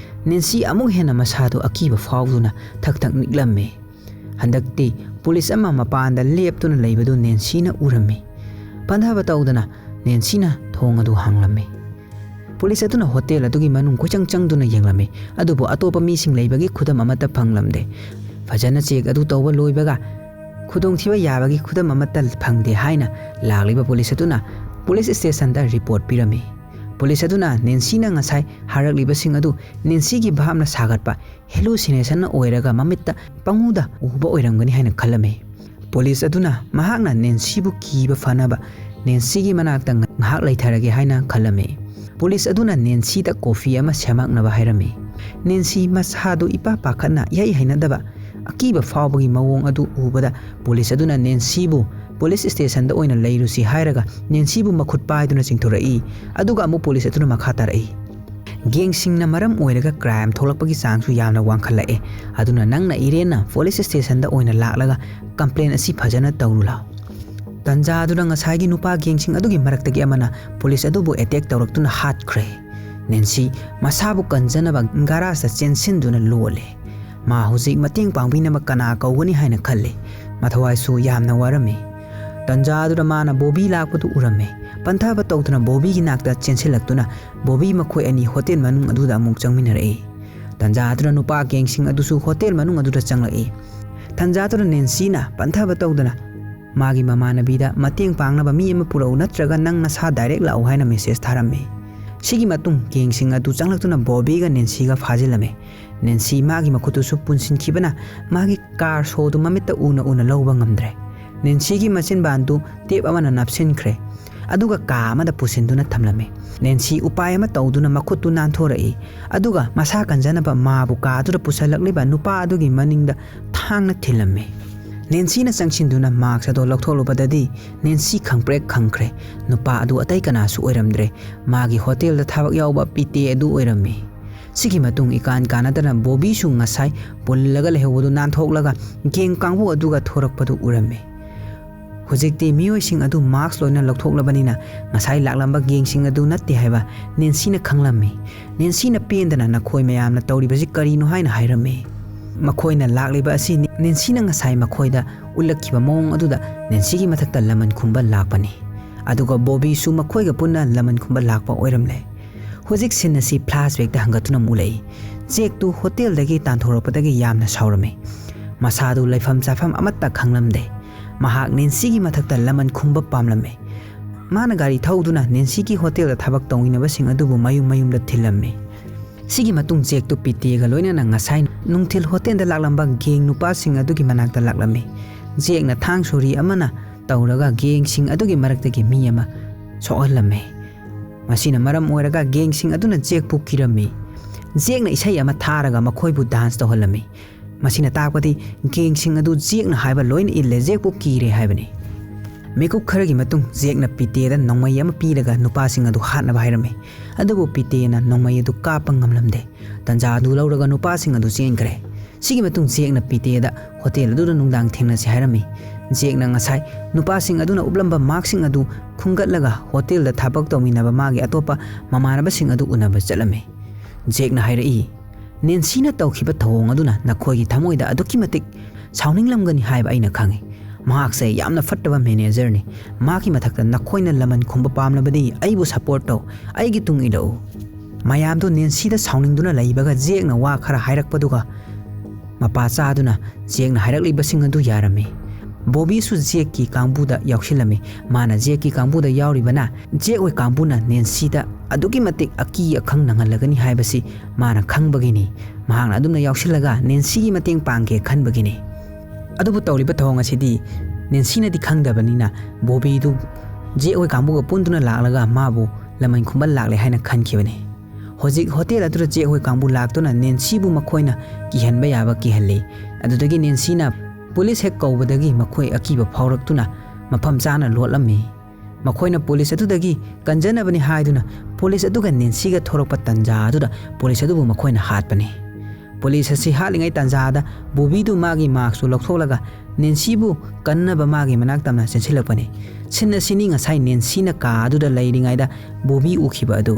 ꯅꯦꯟꯁꯤ ꯑꯃꯨꯛ ꯍꯦꯟꯅ ꯃꯁꯥꯗꯨ ꯑꯀꯤꯕ ꯐꯥꯎꯗꯨꯅ ꯊꯛ ꯊꯛ ꯅꯤꯛꯂꯝꯃꯤ꯫ ꯍꯟꯗꯛꯇꯤ ꯄꯨꯂꯤꯁ ꯑꯃ ꯃꯄꯥꯟꯗ ꯂꯦꯞꯇꯨꯅ ꯂꯩꯕꯗꯨ ꯅꯦꯟꯁꯤꯅ ꯎꯔꯝꯃꯤ꯫ ꯄꯟꯊꯕ ꯇꯧꯗꯅ ꯅꯦꯟꯁꯤꯅ ꯊꯣꯡ ꯑꯗꯨ ꯍꯥꯡꯂꯝꯃꯤ꯫ ꯄꯨꯂꯤꯁ ꯑꯗꯨꯅ ꯍꯣꯇꯦꯜ ꯑꯗꯨꯒꯤ ꯃꯅꯨꯡ ꯀꯣꯏꯆꯪ ꯆꯪꯗꯨꯅ ꯌꯦꯡꯂꯝꯃꯤ, ꯑꯗꯨꯕꯨ ꯑꯇꯣꯞꯄ ꯃꯤꯁꯤꯡ ꯂꯩꯕꯒꯤ ꯈꯨꯗꯝ ꯑꯃꯠꯇ ꯐꯪꯂꯝꯗꯦ꯫ ꯐꯖꯅ ꯆꯦꯛ ꯑꯗꯨ ꯇꯧꯕ ꯂꯣꯏꯕꯒ ꯈꯨꯗꯣꯡꯊꯤꯕ ꯌꯥꯕꯒꯤ ꯈꯨꯗꯝ ꯑꯃꯠꯇ ꯐꯪꯗꯦ ꯍꯥꯏꯅ ꯂꯥꯛꯂꯤꯕ ꯄꯨꯂꯤꯁ ꯑꯗꯨꯅ ꯄꯨꯂꯤꯁ ꯁ꯭ꯇꯦꯁꯟꯗ ꯔꯤꯄꯣꯔꯠ ꯄꯤꯔꯝꯃꯤ꯫ ꯄꯨꯂꯤꯁ ꯑꯗꯨꯅ ꯅꯦꯟꯁꯤꯅ ꯉꯁꯥꯏ ꯍꯥꯏꯔꯛꯂꯤꯕꯁꯤꯡ ꯑꯗꯨ ꯅꯦꯟꯁꯤꯒꯤ ꯚꯥꯞꯅ ꯁꯥꯒꯠꯄ ꯍꯦꯂꯨꯁꯤꯅꯦꯁꯟꯅ ꯑꯣꯏꯔꯒ ꯃꯃꯤꯠꯇ ꯄꯪꯎꯗ ꯎꯕ ꯑꯣꯏꯔꯝꯒꯅꯤ ꯍꯥꯏꯅ ꯈꯜꯂꯝꯃꯤ꯫ ꯄꯨꯂꯤꯁ ꯑꯗꯨꯅ ꯃꯍꯥꯛꯅ ꯅꯦꯟꯁꯤꯕꯨ ꯀꯤꯕ ꯐꯅꯕ ꯅꯦꯟꯁꯤꯒꯤ ꯃꯅꯥꯛꯇ ꯉꯥꯏꯍꯥꯛ ꯂꯩꯊꯔꯒꯦ ꯍꯥꯏꯅ ꯈꯜꯂꯝꯃꯤ꯫ ꯄꯨꯂꯤꯁ ꯑꯗꯨꯅ ꯅꯦꯟꯁꯤꯗ ꯀꯣꯐꯤ ꯑꯃ ꯁꯦꯝꯃꯛꯅꯕ ꯍꯥꯏꯔꯝꯃꯤ꯫ ꯅꯦꯟꯁꯤ ꯃꯁꯥꯗꯨ ꯏꯄꯥ ꯄꯥꯈꯠꯅ ꯏꯍꯩ ꯍꯩꯅꯗꯕ ꯑꯀꯤꯕ ꯐꯥꯎꯕꯒꯤ ꯃꯑꯣꯡ ꯑꯗꯨ ꯎꯕꯗ ꯄꯨꯂꯤꯁ ꯑꯗꯨꯅ ꯅꯦꯟꯁꯤꯕꯨ ꯄꯨꯂꯤꯁ ꯁ꯭ꯇꯦꯁꯟꯗ ꯑꯣꯏꯅ ꯂꯩꯔꯨꯁꯤ ꯍꯥꯏꯔꯒ ꯅꯦꯟꯁꯤꯕꯨ ꯃꯈꯨꯠ ꯄꯥꯏꯗꯨꯅ ꯆꯤꯡꯊꯣꯔꯛꯏ꯫ ꯑꯗꯨꯒ ꯑꯃꯨꯛ ꯄꯨꯂꯤꯁ ꯑꯗꯨꯅ ꯃꯈꯥ ꯇꯥꯔꯛꯏ, "ꯒꯦꯡꯁꯤꯡꯅ ꯃꯔꯝ ꯑꯣꯏꯔꯒ ꯀ꯭ꯔꯥꯏꯝ ꯊꯣꯛꯂꯛꯄꯒꯤ ꯆꯥꯡꯁꯨ ꯌꯥꯝꯅ ꯋꯥꯡꯈꯠꯂꯛꯑꯦ꯫ ꯑꯗꯨꯅ ꯅꯪꯅ ꯏꯔꯦꯟꯅ ꯄꯨꯂꯤꯁ ꯁ꯭ꯇꯦꯁꯟꯗ ꯑꯣꯏꯅ ꯂꯥꯛꯂꯒ ꯀꯝꯄ꯭ꯂꯦꯟ ꯑꯁꯤ ꯐꯖꯅ ꯇꯧꯔꯨ ꯂꯥꯎ꯫" ꯇꯟꯖꯥ ꯑꯗꯨꯗ ꯉꯁꯥꯏꯒꯤ ꯅꯨꯄꯥ ꯒꯦꯡꯁꯤꯡ ꯑꯗꯨꯒꯤ ꯃꯔꯛꯇꯒꯤ ꯑꯃꯅ ꯄꯨꯂꯤꯁ ꯑꯗꯨꯕꯨ ꯑꯦꯇꯦꯛ ꯇꯧꯔꯛꯇꯨꯅ ꯍꯥꯠꯈ꯭ꯔꯦ꯫ ꯅꯦꯟꯁꯤ ꯃꯁꯥꯕꯨ ꯀꯟꯖꯅꯕ ꯒꯥꯔꯥꯖꯇ ꯆꯦꯟꯁꯤꯟꯗꯨꯅ ꯂꯣꯜꯂꯦ꯫ ꯃꯥ ꯍꯧꯖꯤꯛ ꯃꯇꯦꯡ ꯄꯥꯡꯕꯤꯅꯕ ꯀꯅꯥ ꯀꯧꯒꯅꯤ ꯍꯥꯏꯅ ꯈꯜꯂꯤ꯫ ꯃꯊꯋꯥꯏꯁꯨ ꯌꯥꯝꯅ ꯋꯥꯔꯝꯃꯤ꯫ ꯇꯟꯖꯥ ꯑꯗꯨꯗ ꯃꯥꯅ ꯕꯣꯕꯤ ꯂꯥꯛꯄꯗꯨ ꯎꯔꯝꯃꯤ꯫ ꯄꯟꯊꯕ ꯇꯧꯗꯨꯅ ꯕꯣꯕꯤꯒꯤ ꯅꯥꯛꯇ ꯆꯦꯟꯁꯤꯜꯂꯛꯇꯨꯅ ꯕꯣꯕꯤ ꯃꯈꯣꯏ ꯑꯅꯤ ꯍꯣꯇꯦꯜ ꯃꯅꯨꯡ ꯑꯗꯨꯗ ꯑꯃꯨꯛ ꯆꯪꯃꯤꯟꯅꯔꯛꯏ꯫ ꯇꯟꯖꯥ ꯑꯗꯨꯗ ꯅꯨꯄꯥ ꯒꯦꯡꯁꯤꯡ ꯑꯗꯨꯁꯨ ꯍꯣꯇꯦꯜ ꯃꯅꯨꯡ ꯑꯗꯨꯗ ꯆꯪꯂꯛꯏ꯫ ꯇꯟꯖꯥ ꯑꯗꯨꯗ ꯅꯦꯟꯁꯤꯅ ꯄꯟꯊꯕ ꯇꯧꯗꯅ ꯃꯥꯒꯤ ꯃꯃꯥꯟꯅꯕꯤꯗ ꯃꯇꯦꯡ ꯄꯥꯡꯅꯕ ꯃꯤ ꯑꯃ ꯄꯨꯔꯛꯎ, ꯅꯠꯇ꯭ꯔꯒ ꯅꯪ ꯅꯁꯥ ꯗꯥꯏꯔꯦꯛ ꯂꯥꯛꯎ ꯍꯥꯏꯅ ꯃꯦꯁꯦꯖ ꯊꯥꯔꯝꯃꯤ꯫ ꯁꯤꯒꯤ ꯃꯇꯨꯡ ꯒꯦꯡꯁꯤꯡ ꯑꯗꯨ ꯆꯪꯂꯛꯇꯨꯅ ꯕꯣꯕꯤꯒ ꯅꯦꯟꯁꯤꯒ ꯐꯥꯖꯤꯜꯂꯝꯃꯤ꯫ ꯅꯦꯟꯁꯤ ꯃꯥꯒꯤ ꯃꯈꯨꯠꯇꯨꯁꯨ ꯄꯨꯟꯁꯤꯟꯈꯤꯕꯅ ꯃꯥꯒꯤ ꯀꯥꯔ ꯁꯣꯗꯨ ꯃꯃꯤꯠꯇ ꯎꯅ ꯎꯅ ꯂꯧꯕ ꯉꯝꯗ꯭ꯔꯦ꯫ ꯅꯦꯟꯁꯤꯒꯤ ꯃꯆꯤꯟꯕꯥꯟꯗꯨ ꯇꯦꯞ ꯑꯃꯅ ꯅꯞꯁꯤꯟꯈ꯭ꯔꯦ꯫ ꯑꯗꯨꯒ ꯀꯥ ꯑꯃꯗ ꯄꯨꯁꯤꯟꯗꯨꯅ ꯊꯝꯂꯝꯃꯤ꯫ ꯅꯦꯟꯁꯤ ꯎꯄꯥꯏ ꯑꯃ ꯇꯧꯗꯨꯅ ꯃꯈꯨꯠꯇꯨ ꯅꯥꯟꯊꯣꯔꯛꯏ꯫ ꯑꯗꯨꯒ ꯃꯁꯥ ꯀꯟꯖꯅꯕ ꯃꯥꯕꯨ ꯀꯥꯗꯨꯗ ꯄꯨꯁꯜꯂꯛꯂꯤꯕ ꯅꯨꯄꯥ ꯑꯗꯨꯒꯤ ꯃꯅꯤꯡꯗ ꯊꯥꯡꯅ ꯊꯤꯜꯂꯝꯃꯤ꯫ ꯅꯦꯟꯁꯤꯅ ꯆꯪꯁꯤꯟꯗꯨꯅ ꯃꯥꯛꯁ ꯑꯗꯣ ꯂꯧꯊꯣꯛꯂꯨꯕꯗꯗꯤ ꯅꯦꯟꯁꯤ ꯈꯪꯄ꯭ꯔꯦꯛ ꯈꯪꯈ꯭ꯔꯦ꯫ ꯅꯨꯄꯥ ꯑꯗꯨ ꯑꯇꯩ ꯀꯅꯥꯁꯨ ꯑꯣꯏꯔꯝꯗ꯭ꯔꯦ꯫ ꯃꯥꯒꯤ ꯍꯣꯇꯦꯜꯗ ꯊꯕꯛ ꯌꯥꯎꯕ ꯄꯤꯇꯦ ꯑꯗꯨ ꯑꯣꯏꯔꯝꯃꯤ꯫ ꯁꯤꯒꯤ ꯃꯇꯨꯡ ꯏꯀꯥꯟ ꯀꯥꯟꯅꯗꯅ ꯕꯣꯕꯤꯁꯨ ꯉꯁꯥꯏ ꯄꯨꯜꯂꯒ ꯂꯩꯍꯧꯕꯗꯨ ꯅꯥꯟꯊꯣꯛꯂꯒ ꯒꯦꯡ ꯀꯥꯡꯕꯨ ꯑꯗꯨꯒ ꯊꯣꯔꯛꯄꯗꯨ ꯎꯔꯝꯃꯤ꯫ ꯍꯧꯖꯤꯛꯇꯤ ꯃꯤꯑꯣꯏꯁꯤꯡ ꯑꯗꯨ ꯃꯥꯛꯁ ꯂꯣꯏꯅ ꯂꯧꯊꯣꯛꯂꯕꯅꯤꯅ ꯉꯁꯥꯏ ꯂꯥꯛꯂꯝꯕ ꯒꯦꯡꯁꯤꯡ ꯑꯗꯨ ꯅꯠꯇꯦ ꯍꯥꯏꯕ ꯅꯦꯟꯁꯤꯅ ꯈꯪꯂꯝꯃꯤ꯫ ꯅꯦꯟꯁꯤꯅ ꯄꯦꯟꯗꯅ "ꯅꯈꯣꯏ ꯃꯌꯥꯝꯅ ꯇꯧꯔꯤꯕꯁꯤ ꯀꯔꯤꯅꯣ?" ꯍꯥꯏꯅ ꯍꯥꯏꯔꯝꯃꯤ꯫ ꯃꯈꯣꯏꯅ ꯂꯥꯛꯂꯤꯕ ꯑꯁꯤ ꯅꯦꯟꯁꯤꯅ ꯉꯁꯥꯏ ꯃꯈꯣꯏꯗ ꯎꯠꯂꯛꯈꯤꯕ ꯃꯑꯣꯡ ꯑꯗꯨꯗ ꯅꯦꯟꯁꯤꯒꯤ ꯃꯊꯛꯇ ꯂꯃꯟ ꯈꯨꯝꯕ ꯂꯥꯛꯄꯅꯤ꯫ ꯑꯗꯨꯒ ꯕꯣꯕꯤꯁꯨ ꯃꯈꯣꯏꯒ ꯄꯨꯟꯅ ꯂꯃꯟ ꯈꯨꯝꯕ ꯂꯥꯛꯄ ꯑꯣꯏꯔꯝꯂꯦ꯫ ꯍꯧꯖꯤꯛ ꯁꯤꯟ ꯑꯁꯤ ꯐ꯭ꯂꯥꯁꯕꯦꯛꯇ ꯍꯪꯒꯠꯇꯨꯅ ꯑꯃꯨꯛ ꯎꯠꯂꯛꯏ꯫ ꯖꯦꯛꯇꯨ ꯍꯣꯇꯦꯜꯗꯒꯤ ꯇꯥꯟꯊꯣꯔꯛꯄꯗꯒꯤ ꯌꯥꯝꯅ ꯁꯥꯎꯔꯝꯃꯤ꯫ ꯃꯁꯥꯗꯨ ꯂꯩꯐꯝ ꯆꯥꯐꯝ ꯑꯃꯠꯇ ꯈꯪꯂꯝꯗꯦ꯫ ꯃꯍꯥꯛ ꯅꯦꯟꯁꯤꯒꯤ ꯃꯊꯛꯇ ꯂꯃꯟ ꯈꯨꯝꯕ ꯄꯥꯝꯂꯝꯃꯤ꯫ ꯃꯥꯅ ꯒꯥꯔꯤ ꯊꯧꯗꯨꯅ ꯅꯦꯟꯁꯤꯒꯤ ꯍꯣꯇꯦꯜꯗ ꯊꯕꯛ ꯇꯧꯃꯤꯟꯅꯕꯁꯤꯡ ꯑꯗꯨꯕꯨ ꯃꯌꯨꯝ ꯃꯌꯨꯝꯗ ꯊꯤꯜꯂꯝꯃꯤ꯫ ꯁꯤꯒꯤ ꯃꯇꯨꯡ ꯖꯦꯛꯇꯨ ꯄꯤꯇꯦꯒ ꯂꯣꯏꯅꯅ ꯉꯁꯥꯏ ꯅꯨꯡꯊꯤꯜ ꯍꯣꯇꯦꯜꯗ ꯂꯥꯛꯂꯝꯕ ꯒꯦꯡ ꯅꯨꯄꯥꯁꯤꯡ ꯑꯗꯨꯒꯤ ꯃꯅꯥꯛꯇ ꯂꯥꯛꯂꯝꯃꯤ꯫ ꯖꯦꯛꯅ ꯊꯥꯡ ꯁꯣꯔꯤ ꯑꯃꯅ ꯇꯧꯔꯒ ꯒꯦꯡꯁꯤꯡ ꯑꯗꯨꯒꯤ ꯃꯔꯛꯇꯒꯤ ꯃꯤ ꯑꯃ ꯁꯣꯛꯍꯜꯂꯝꯃꯤ꯫ ꯃꯁꯤꯅ ꯃꯔꯝ ꯑꯣꯏꯔꯒ ꯒꯦꯡꯁꯤꯡ ꯑꯗꯨꯅ ꯖꯦꯛꯄꯨ ꯀꯤꯔꯝꯃꯤ꯫ ꯖꯦꯛꯅ ꯏꯁꯩ ꯑꯃ ꯊꯥꯔꯒ ꯃꯈꯣꯏꯕꯨ ꯗꯥꯟꯁ ꯇꯧꯍꯜꯂꯝꯃꯤ꯫ ꯃꯁꯤꯅ ꯇꯥꯛꯄꯗꯤ ꯒꯦꯡꯁꯤꯡ ꯑꯗꯨ ꯖꯦꯛꯅ ꯍꯥꯏꯕ ꯂꯣꯏꯅ ꯏꯜꯂꯦ, ꯖꯦꯛꯄꯨ ꯀꯤꯔꯦ ꯍꯥꯏꯕꯅꯤ꯫ ꯃꯤꯀꯨꯞ ꯈꯔꯒꯤ ꯃꯇꯨꯡ ꯖꯦꯛꯅ ꯄꯤꯇꯦꯗ ꯅꯣꯡꯃꯩ ꯑꯃ ꯄꯤꯔꯒ ꯅꯨꯄꯥꯁꯤꯡ ꯑꯗꯨ ꯍꯥꯠꯅꯕ ꯍꯥꯏꯔꯝꯃꯤ꯫ ꯑꯗꯨꯕꯨ ꯄꯤꯇꯦꯅ ꯅꯣꯡꯃꯩ ꯑꯗꯨ ꯀꯥꯞꯄ ꯉꯝꯂꯝꯗꯦ꯫ ꯇꯟꯖꯥ ꯑꯗꯨ ꯂꯧꯔꯒ ꯅꯨꯄꯥꯁꯤꯡ ꯑꯗꯨ ꯆꯦꯟꯈ꯭ꯔꯦ꯫ ꯁꯤꯒꯤ ꯃꯇꯨꯡ ꯖꯦꯛꯅ ꯄꯤꯇꯦꯗ ꯍꯣꯇꯦꯜ ꯑꯗꯨꯗ ꯅꯨꯡꯗꯥꯡ ꯊꯦꯡꯅꯁꯤ ꯍꯥꯏꯔꯝꯃꯤ꯫ ꯖꯦꯛꯅ ꯉꯁꯥꯏ ꯅꯨꯄꯥꯁꯤꯡ ꯑꯗꯨꯅ ꯎꯞꯂꯝꯕ ꯃꯥꯛꯁꯤꯡ ꯑꯗꯨ ꯈꯨꯝꯒꯠꯂꯒ ꯍꯣꯇꯦꯜꯗ ꯊꯕꯛ ꯇꯧꯃꯤꯟꯅꯕ ꯃꯥꯒꯤ ꯑꯇꯣꯞꯄ ꯃꯃꯥꯟꯅꯕꯁꯤꯡ ꯑꯗꯨ ꯎꯅꯕ ꯆꯠꯂꯝꯃꯤ꯫ ꯖꯦꯛꯅ ꯍꯥꯏꯔꯛꯏ, "ꯅꯦꯟꯁꯤꯅ ꯇꯧꯈꯤꯕ ꯊꯧꯑꯣꯡ ꯑꯗꯨꯅ ꯅꯈꯣꯏꯒꯤ ꯊꯃꯣꯏꯗ ꯑꯗꯨꯛꯀꯤ ꯃꯇꯤꯛ ꯁꯥꯎꯅꯤꯡꯂꯝꯒꯅꯤ ꯍꯥꯏꯕ ꯑꯩꯅ ꯈꯪꯏ꯫ ꯃꯍꯥꯛꯁꯦ ꯌꯥꯝꯅ ꯐꯠꯇꯕ ꯃꯦꯅꯦꯖꯔꯅꯤ꯫ ꯃꯍꯥꯛꯀꯤ ꯃꯊꯛꯇ ꯅꯈꯣꯏꯅ ꯂꯃꯟ ꯈꯨꯝꯕ ꯄꯥꯝꯂꯕꯗꯤ ꯑꯩꯕꯨ ꯁꯄꯣꯔꯠ ꯇꯧ, ꯑꯩꯒꯤ ꯇꯨꯡ ꯏꯜꯂꯛꯎ꯫" ꯃꯌꯥꯝꯗꯨ ꯅꯦꯟꯁꯤꯗ ꯁꯥꯎꯅꯤꯡꯗꯨꯅ ꯂꯩꯕꯒ ꯖꯦꯛꯅ ꯋꯥ ꯈꯔ ꯍꯥꯏꯔꯛꯄꯗꯨꯒ ꯃꯄꯥ ꯆꯥꯗꯨꯅ ꯖꯦꯛꯅ ꯍꯥꯏꯔꯛꯂꯤꯕꯁꯤꯡ ꯑꯗꯨ ꯌꯥꯔꯝꯃꯤ꯫ ꯕꯣꯕꯤꯁꯨ ꯖꯦꯛꯀꯤ ꯀꯥꯡꯕꯨꯗ ꯌꯥꯎꯁꯤꯜꯂꯝꯃꯤ꯫ ꯃꯥꯅ ꯖꯦꯛꯀꯤ ꯀꯥꯡꯕꯨꯗ ꯌꯥꯎꯔꯤꯕꯅ ꯖꯦꯛ ꯍꯣꯏ ꯀꯥꯡꯕꯨꯅ ꯅꯦꯟꯁꯤꯗ ꯑꯗꯨꯛꯀꯤ ꯃꯇꯤꯛ ꯑꯀꯤ ꯑꯈꯪ ꯅꯪꯍꯜꯂꯒꯅꯤ ꯍꯥꯏꯕꯁꯤ ꯃꯥꯅ ꯈꯪꯕꯒꯤꯅꯤ꯫ ꯃꯍꯥꯛꯅ ꯑꯗꯨꯝꯅ ꯌꯥꯎꯁꯤꯜꯂꯒ ꯅꯦꯟꯁꯤꯒꯤ ꯃꯇꯦꯡ ꯄꯥꯡꯒꯦ ꯈꯟꯕꯒꯤꯅꯤ꯫ ꯑꯗꯨꯕꯨ ꯇꯧꯔꯤꯕ ꯊꯧꯑꯣꯡ ꯑꯁꯤꯗꯤ ꯅꯦꯟꯁꯤꯅꯗꯤ ꯈꯪꯗꯕꯅꯤꯅ ꯕꯣꯕꯤꯗꯨ ꯖꯦꯛ ꯍꯣꯏ ꯀꯥꯡꯕꯨꯒ ꯄꯨꯟꯗꯨꯅ ꯂꯥꯛꯂꯒ ꯃꯥꯕꯨ ꯂꯃꯟ ꯈꯨꯝꯕ ꯂꯥꯛꯂꯦ ꯍꯥꯏꯅ ꯈꯟꯈꯤꯕꯅꯤ꯫ ꯍꯧꯖꯤꯛ ꯍꯣꯇꯦꯜ ꯑꯗꯨꯗ ꯖꯦꯛ ꯍꯣꯏ ꯀꯥꯡꯕꯨ ꯂꯥꯛꯇꯨꯅ ꯅꯦꯟꯁꯤꯕꯨ ꯃꯈꯣꯏꯅ ꯀꯤꯍꯟꯕ ꯌꯥꯕ ꯀꯤꯍꯜꯂꯤ꯫ ꯑꯗꯨꯗꯒꯤ ꯅꯦꯟꯁꯤꯅ ꯄꯨꯂꯤꯁ ꯍꯦꯛ ꯀꯧꯕꯗꯒꯤ ꯃꯈꯣꯏ ꯑꯀꯤꯕ ꯐꯥꯎꯔꯛꯇꯨꯅ ꯃꯐꯝ ꯆꯥꯅ ꯂꯣꯠꯂꯝꯃꯤ꯫ ꯃꯈꯣꯏꯅ ꯄꯨꯂꯤꯁ ꯑꯗꯨꯗꯒꯤ ꯀꯟꯖꯅꯕꯅꯤ ꯍꯥꯏꯗꯨꯅ ꯄꯨꯂꯤꯁ ꯑꯗꯨꯒ ꯅꯦꯟꯁꯤꯒ ꯊꯣꯔꯛꯄ ꯇꯟꯖꯥ ꯑꯗꯨꯗ ꯄꯨꯂꯤꯁ ꯑꯗꯨꯕꯨ ꯃꯈꯣꯏꯅ ꯍꯥꯠꯄꯅꯤ꯫ ꯄꯨꯂꯤꯁ ꯑꯁꯤ ꯍꯥꯠꯂꯤꯉꯩ ꯇꯟꯖꯥꯗ ꯕꯣꯕꯤꯗꯨ ꯃꯥꯒꯤ ꯃꯥꯛꯁꯇꯨ ꯂꯧꯊꯣꯛꯂꯒ ꯅꯦꯟꯁꯤꯕꯨ ꯀꯟꯅꯕ ꯃꯥꯒꯤ ꯃꯅꯥꯛ ꯇꯝꯅ ꯆꯦꯟꯁꯤꯜꯂꯛꯄꯅꯤ꯫ ꯁꯤꯟ ꯑꯁꯤꯅꯤ ꯉꯁꯥꯏ ꯅꯦꯟꯁꯤꯅ ꯀꯥ ꯑꯗꯨꯗ ꯂꯩꯔꯤꯉꯩꯗ ꯕꯣꯕꯤ ꯎꯈꯤꯕ ꯑꯗꯨ꯫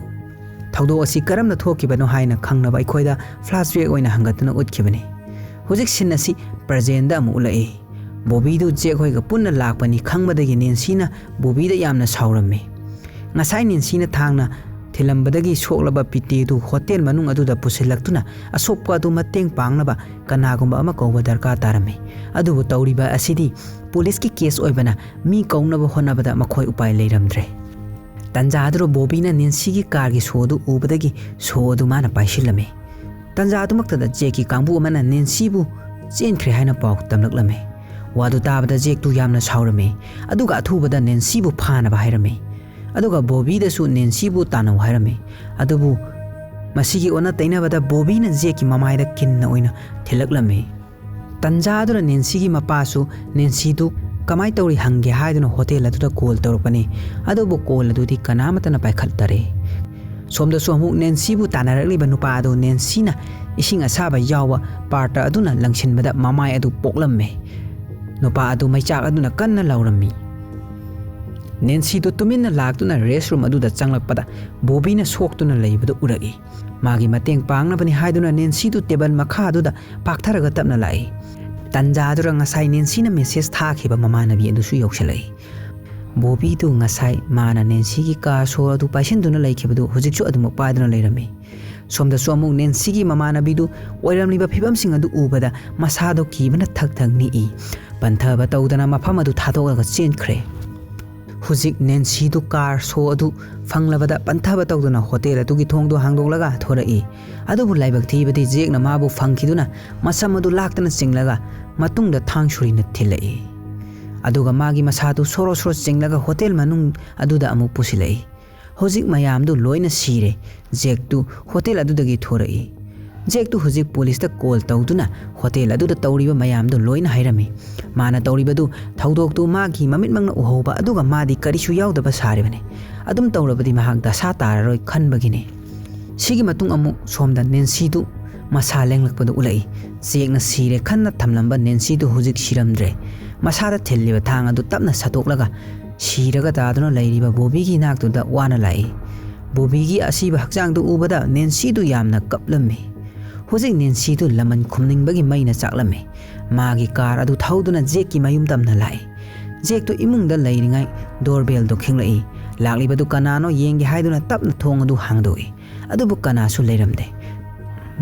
ꯊꯧꯗꯣꯛ ꯑꯁꯤ ꯀꯔꯝꯅ ꯊꯣꯛꯈꯤꯕꯅꯣ ꯍꯥꯏꯅ ꯈꯪꯅꯕ ꯑꯩꯈꯣꯏꯗ ꯐ꯭ꯂꯥꯁꯕꯦꯛ ꯑꯣꯏꯅ ꯍꯪꯒꯠꯇꯨꯅ ꯎꯠꯈꯤꯕꯅꯤ꯫ ꯍꯧꯖꯤꯛ ꯁꯤꯟ ꯑꯁꯤ ꯄ꯭ꯔꯖꯦꯟꯗ ꯑꯃꯨꯛ ꯎꯠꯂꯛꯏ꯫ ꯕꯣꯕꯤꯗꯨ ꯖꯦꯛ ꯍꯣꯏꯒ ꯄꯨꯟꯅ ꯂꯥꯛꯄꯅꯤ ꯈꯪꯕꯗꯒꯤ ꯅꯦꯟꯁꯤꯅ ꯕꯣꯕꯤꯗ ꯌꯥꯝꯅ ꯁꯥꯎꯔꯝꯃꯤ꯫ ꯉꯁꯥꯏ ꯅꯦꯟꯁꯤꯅ ꯊꯥꯡꯅ ꯊꯤꯜꯂꯝꯕꯗꯒꯤ ꯁꯣꯛꯂꯕ ꯄꯤꯇꯦꯗꯨ ꯍꯣꯇꯦꯜ ꯃꯅꯨꯡ ꯑꯗꯨꯗ ꯄꯨꯁꯤꯜꯂꯛꯇꯨꯅ ꯑꯁꯣꯛꯄ ꯑꯗꯨ ꯃꯇꯦꯡ ꯄꯥꯡꯅꯕ ꯀꯅꯥꯒꯨꯝꯕ ꯑꯃ ꯀꯧꯕ ꯗꯔꯀꯥꯔ ꯇꯥꯔꯝꯃꯤ꯫ ꯑꯗꯨꯕꯨ ꯇꯧꯔꯤꯕ ꯑꯁꯤꯗꯤ ꯄꯨꯂꯤꯁꯀꯤ ꯀꯦꯁ ꯑꯣꯏꯕꯅ ꯃꯤ ꯀꯧꯅꯕ ꯍꯣꯠꯅꯕꯗ ꯃꯈꯣꯏ ꯎꯄꯥꯏ ꯂꯩꯔꯝꯗ꯭ꯔꯦ꯫ ꯇꯟꯖꯥ ꯑꯗꯨꯗ ꯕꯣꯕꯤꯅ ꯅꯦꯟꯁꯤꯒꯤ ꯀꯥꯔꯒꯤ ꯁꯣ ꯑꯗꯨ ꯎꯕꯗꯒꯤ ꯁꯣ ꯑꯗꯨ ꯃꯥꯅ ꯄꯥꯏꯁꯤꯜꯂꯝꯃꯤ꯫ ꯇꯟꯖꯥ ꯑꯗꯨꯃꯛꯇꯗ ꯖꯦꯛꯀꯤ ꯀꯥꯡꯕꯨ ꯑꯃꯅ ꯅꯦꯟꯁꯤꯕꯨ ꯆꯦꯟꯈ꯭ꯔꯦ ꯍꯥꯏꯅ ꯄꯥꯎ ꯇꯝꯂꯛꯂꯝꯃꯤ꯫ ꯋꯥꯗꯨ ꯇꯥꯕꯗ ꯖꯦꯛꯇꯨ ꯌꯥꯝꯅ ꯁꯥꯎꯔꯝꯃꯤ꯫ ꯑꯗꯨꯒ ꯑꯊꯨꯕꯗ ꯅꯦꯟꯁꯤꯕꯨ ꯐꯥꯅꯕ ꯍꯥꯏꯔꯝꯃꯤ꯫ ꯑꯗꯨꯒ ꯕꯣꯕꯤꯗꯁꯨ ꯅꯦꯟꯁꯤꯕꯨ ꯇꯥꯟꯅꯧ ꯍꯥꯏꯔꯝꯃꯤ꯫ ꯑꯗꯨꯕꯨ ꯃꯁꯤꯒꯤ ꯑꯣꯟꯅ ꯇꯩꯅꯕꯗ ꯕꯣꯕꯤꯅ ꯖꯦꯛꯀꯤ ꯃꯃꯥꯏꯗ ꯀꯤꯟꯅ ꯑꯣꯏꯅ ꯊꯤꯜꯂꯛꯂꯝꯃꯤ꯫ ꯇꯟꯖꯥ ꯑꯗꯨꯗ ꯅꯦꯟꯁꯤꯒꯤ ꯃꯄꯥꯁꯨ ꯅꯦꯟꯁꯤꯗꯨ ꯀꯃꯥꯏ ꯇꯧꯔꯤ ꯍꯪꯒꯦ ꯍꯥꯏꯗꯨꯅ ꯍꯣꯇꯦꯜ ꯑꯗꯨꯗ ꯀꯣꯜ ꯇꯧꯔꯛꯄꯅꯤ꯫ ꯑꯗꯨꯕꯨ ꯀꯣꯜ ꯑꯗꯨꯗꯤ ꯀꯅꯥꯃꯠꯇꯅ ꯄꯥꯏꯈꯠꯇꯔꯦ꯫ ꯁꯣꯝꯗꯁꯨ ꯑꯃꯨꯛ ꯅꯦꯟꯁꯤꯕꯨ ꯇꯥꯟꯅꯔꯛꯂꯤꯕ ꯅꯨꯄꯥ ꯑꯗꯨ ꯅꯦꯟꯁꯤꯅ ꯏꯁꯤꯡ ꯑꯁꯥꯕ ꯌꯥꯎꯕ ꯄꯥꯇ꯭ꯔ ꯑꯗꯨꯅ ꯂꯪꯁꯤꯟꯕꯗ ꯃꯃꯥꯏ ꯑꯗꯨ ꯄꯣꯛꯂꯝꯃꯦ꯫ ꯅꯨꯄꯥ ꯑꯗꯨ ꯃꯩꯆꯥꯛ ꯑꯗꯨꯅ ꯀꯟꯅ ꯂꯥꯎꯔꯝꯃꯤ꯫ ꯅꯦꯟꯁꯤꯗꯨ ꯇꯨꯃꯤꯟꯅ ꯂꯥꯛꯇꯨꯅ ꯔꯦꯁ ꯔꯨꯝ ꯑꯗꯨꯗ ꯆꯪꯂꯛꯄꯗ ꯕꯣꯕꯤꯅ ꯁꯣꯛꯇꯨꯅ ꯂꯩꯕꯗꯨ ꯎꯔꯛꯏ꯫ ꯃꯥꯒꯤ ꯃꯇꯦꯡ ꯄꯥꯡꯅꯕꯅꯤ ꯍꯥꯏꯗꯨꯅ ꯅꯦꯟꯁꯤꯗꯨ ꯇꯦꯕꯜ ꯃꯈꯥ ꯑꯗꯨꯗ ꯄꯥꯛꯊꯔꯒ ꯇꯞꯅ ꯂꯥꯛꯏ꯫ ꯇꯟꯖꯥꯗꯨꯗ ꯉꯁꯥꯏ ꯅꯦꯟꯁꯤꯅ ꯃꯦꯁꯦꯖ ꯊꯥꯈꯤꯕ ꯃꯃꯥꯟꯅꯕꯤ ꯑꯗꯨꯁꯨ ꯌꯧꯁꯤꯜꯂꯛꯏ꯫ ꯕꯣꯕꯤꯗꯨ ꯉꯁꯥꯏ ꯃꯥꯅ ꯅꯦꯟꯁꯤꯒꯤ ꯀꯥꯔ ꯁꯣ ꯑꯗꯨ ꯄꯥꯏꯁꯤꯟꯗꯨꯅ ꯂꯩꯈꯤꯕꯗꯨ ꯍꯧꯖꯤꯛꯁꯨ ꯑꯗꯨꯃꯛ ꯄꯥꯏꯗꯨꯅ ꯂꯩꯔꯝꯃꯤ꯫ ꯁꯣꯝꯗꯁꯨ ꯑꯃꯨꯛ ꯅꯦꯟꯁꯤꯒꯤ ꯃꯃꯥꯟꯅꯕꯤꯗꯨ ꯑꯣꯏꯔꯝꯂꯤꯕ ꯐꯤꯕꯝꯁꯤꯡ ꯑꯗꯨ ꯎꯕꯗ ꯃꯁꯥꯗꯣ ꯀꯤꯕꯅ ꯊꯛ ꯊꯛ ꯅꯤꯛꯏ꯫ ꯄꯟꯊꯕ ꯇꯧꯗꯅ ꯃꯐꯝ ꯑꯗꯨ ꯊꯥꯗꯣꯛꯂꯒ ꯆꯦꯟꯈ꯭ꯔꯦ꯫ ꯍꯧꯖꯤꯛ ꯅꯦꯟꯁꯤꯗꯨ ꯀꯥꯔ ꯁꯣ ꯑꯗꯨ ꯐꯪꯂꯕꯗ ꯄꯟꯊꯕ ꯇꯧꯗꯨꯅ ꯍꯣꯇꯦꯜ ꯑꯗꯨꯒꯤ ꯊꯣꯡꯗꯨ ꯍꯥꯡꯗꯣꯛꯂꯒ ꯊꯣꯔꯛꯏ꯫ ꯑꯗꯨꯕꯨ ꯂꯥꯏꯕꯛ ꯊꯤꯕꯗꯤ ꯖꯦꯛꯅ ꯃꯥꯕꯨ ꯐꯪꯈꯤꯗꯨꯅ ꯃꯁꯝ ꯑꯗꯨ ꯂꯥꯛꯇꯅ ꯆꯤꯡꯂꯒ ꯃꯇꯨꯡꯗ ꯊꯥꯡ ꯁꯨꯔꯤꯅ ꯊꯤꯜꯂꯛꯏ꯫ ꯑꯗꯨꯒ ꯃꯥꯒꯤ ꯃꯁꯥꯗꯨ ꯁꯣꯔꯣ ꯁꯣꯔꯣ ꯆꯤꯡꯂꯒ ꯍꯣꯇꯦꯜ ꯃꯅꯨꯡ ꯑꯗꯨꯗ ꯑꯃꯨꯛ ꯄꯨꯁꯤꯜꯂꯛꯏ꯫ ꯍꯧꯖꯤꯛ ꯃꯌꯥꯝꯗꯨ ꯂꯣꯏꯅ ꯁꯤꯔꯦ꯫ ꯖꯦꯛꯇꯨ ꯍꯣꯇꯦꯜ ꯑꯗꯨꯗꯒꯤ ꯊꯣꯔꯛꯏ꯫ ꯖꯦꯛꯇꯨ ꯍꯧꯖꯤꯛ ꯄꯨꯂꯤꯁꯇ ꯀꯣꯜ ꯇꯧꯗꯨꯅ ꯍꯣꯇꯦꯜ ꯑꯗꯨꯗ ꯇꯧꯔꯤꯕ ꯃꯌꯥꯝꯗꯨ ꯂꯣꯏꯅ ꯍꯥꯏꯔꯝꯃꯤ꯫ ꯃꯥꯅ ꯇꯧꯔꯤꯕꯗꯨ ꯊꯧꯗꯣꯛꯇꯨ ꯃꯥꯒꯤ ꯃꯃꯤꯠꯃꯛꯅ ꯎꯍꯧꯕ ꯑꯗꯨꯒ ꯃꯥꯗꯤ ꯀꯔꯤꯁꯨ ꯌꯥꯎꯗꯕ ꯁꯥꯔꯤꯕꯅꯤ꯫ ꯑꯗꯨꯝ ꯇꯧꯔꯕꯗꯤ ꯃꯍꯥꯛ ꯗꯁꯥ ꯇꯥꯔꯔꯣꯏ ꯈꯟꯕꯒꯤꯅꯤ꯫ ꯁꯤꯒꯤ ꯃꯇꯨꯡ ꯑꯃꯨꯛ ꯁꯣꯝꯗ ꯅꯦꯟꯁꯤꯗꯨ ꯃꯁꯥ ꯂꯦꯡꯂꯛꯄꯗꯨ ꯎꯠꯂꯛꯏ꯫ ꯖꯦꯛꯅ ꯁꯤꯔꯦ ꯈꯟꯅ ꯊꯝꯂꯝꯕ ꯅꯦꯟꯁꯤꯗꯨ ꯍꯧꯖꯤꯛ ꯁꯤꯔꯝꯗ꯭ꯔꯦ꯫ ꯃꯁꯥꯗ ꯊꯤꯜꯂꯤꯕ ꯊꯥꯡ ꯑꯗꯨ ꯇꯞꯅ ꯁꯠꯇꯣꯛꯂꯒ ꯁꯤꯔꯒ ꯇꯥꯗꯨꯅ ꯂꯩꯔꯤꯕ ꯕꯣꯕꯤꯒꯤ ꯏꯅꯥꯛꯇꯨꯗ ꯋꯥꯅ ꯂꯥꯛꯏ꯫ ꯕꯣꯕꯤꯒꯤ ꯑꯁꯤꯕ ꯍꯛꯆꯥꯡꯗꯨ ꯎꯕꯗ ꯅꯦꯟꯁꯤꯗꯨ ꯌꯥꯝꯅ ꯀꯞꯂꯝꯃꯤ꯫ ꯍꯧꯖꯤꯛ ꯅꯦꯟꯁꯤꯗꯨ ꯂꯃꯟ ꯈꯨꯝꯅꯤꯡꯕꯒꯤ ꯃꯩꯅ ꯆꯥꯛꯂꯝꯃꯤ꯫ ꯃꯥꯒꯤ ꯀꯥꯔ ꯑꯗꯨ ꯊꯧꯗꯨꯅ ꯖꯦꯛꯀꯤ ꯃꯌꯨꯝ ꯇꯝꯅ ꯂꯥꯛꯏ꯫ ꯖꯦꯛꯇꯨ ꯏꯃꯨꯡꯗ ꯂꯩꯔꯤꯉꯩ ꯗꯣꯔꯕꯦꯜꯗꯨ ꯈꯤꯡꯂꯛꯏ꯫ ꯂꯥꯛꯂꯤꯕꯗꯨ ꯀꯅꯥꯅꯣ ꯌꯦꯡꯒꯦ ꯍꯥꯏꯗꯨꯅ ꯇꯞꯅ ꯊꯣꯡ ꯑꯗꯨ ꯍꯥꯡꯗꯣꯛꯏ꯫ ꯑꯗꯨꯕꯨ ꯀꯅꯥꯁꯨ ꯂꯩꯔꯝꯗꯦ꯫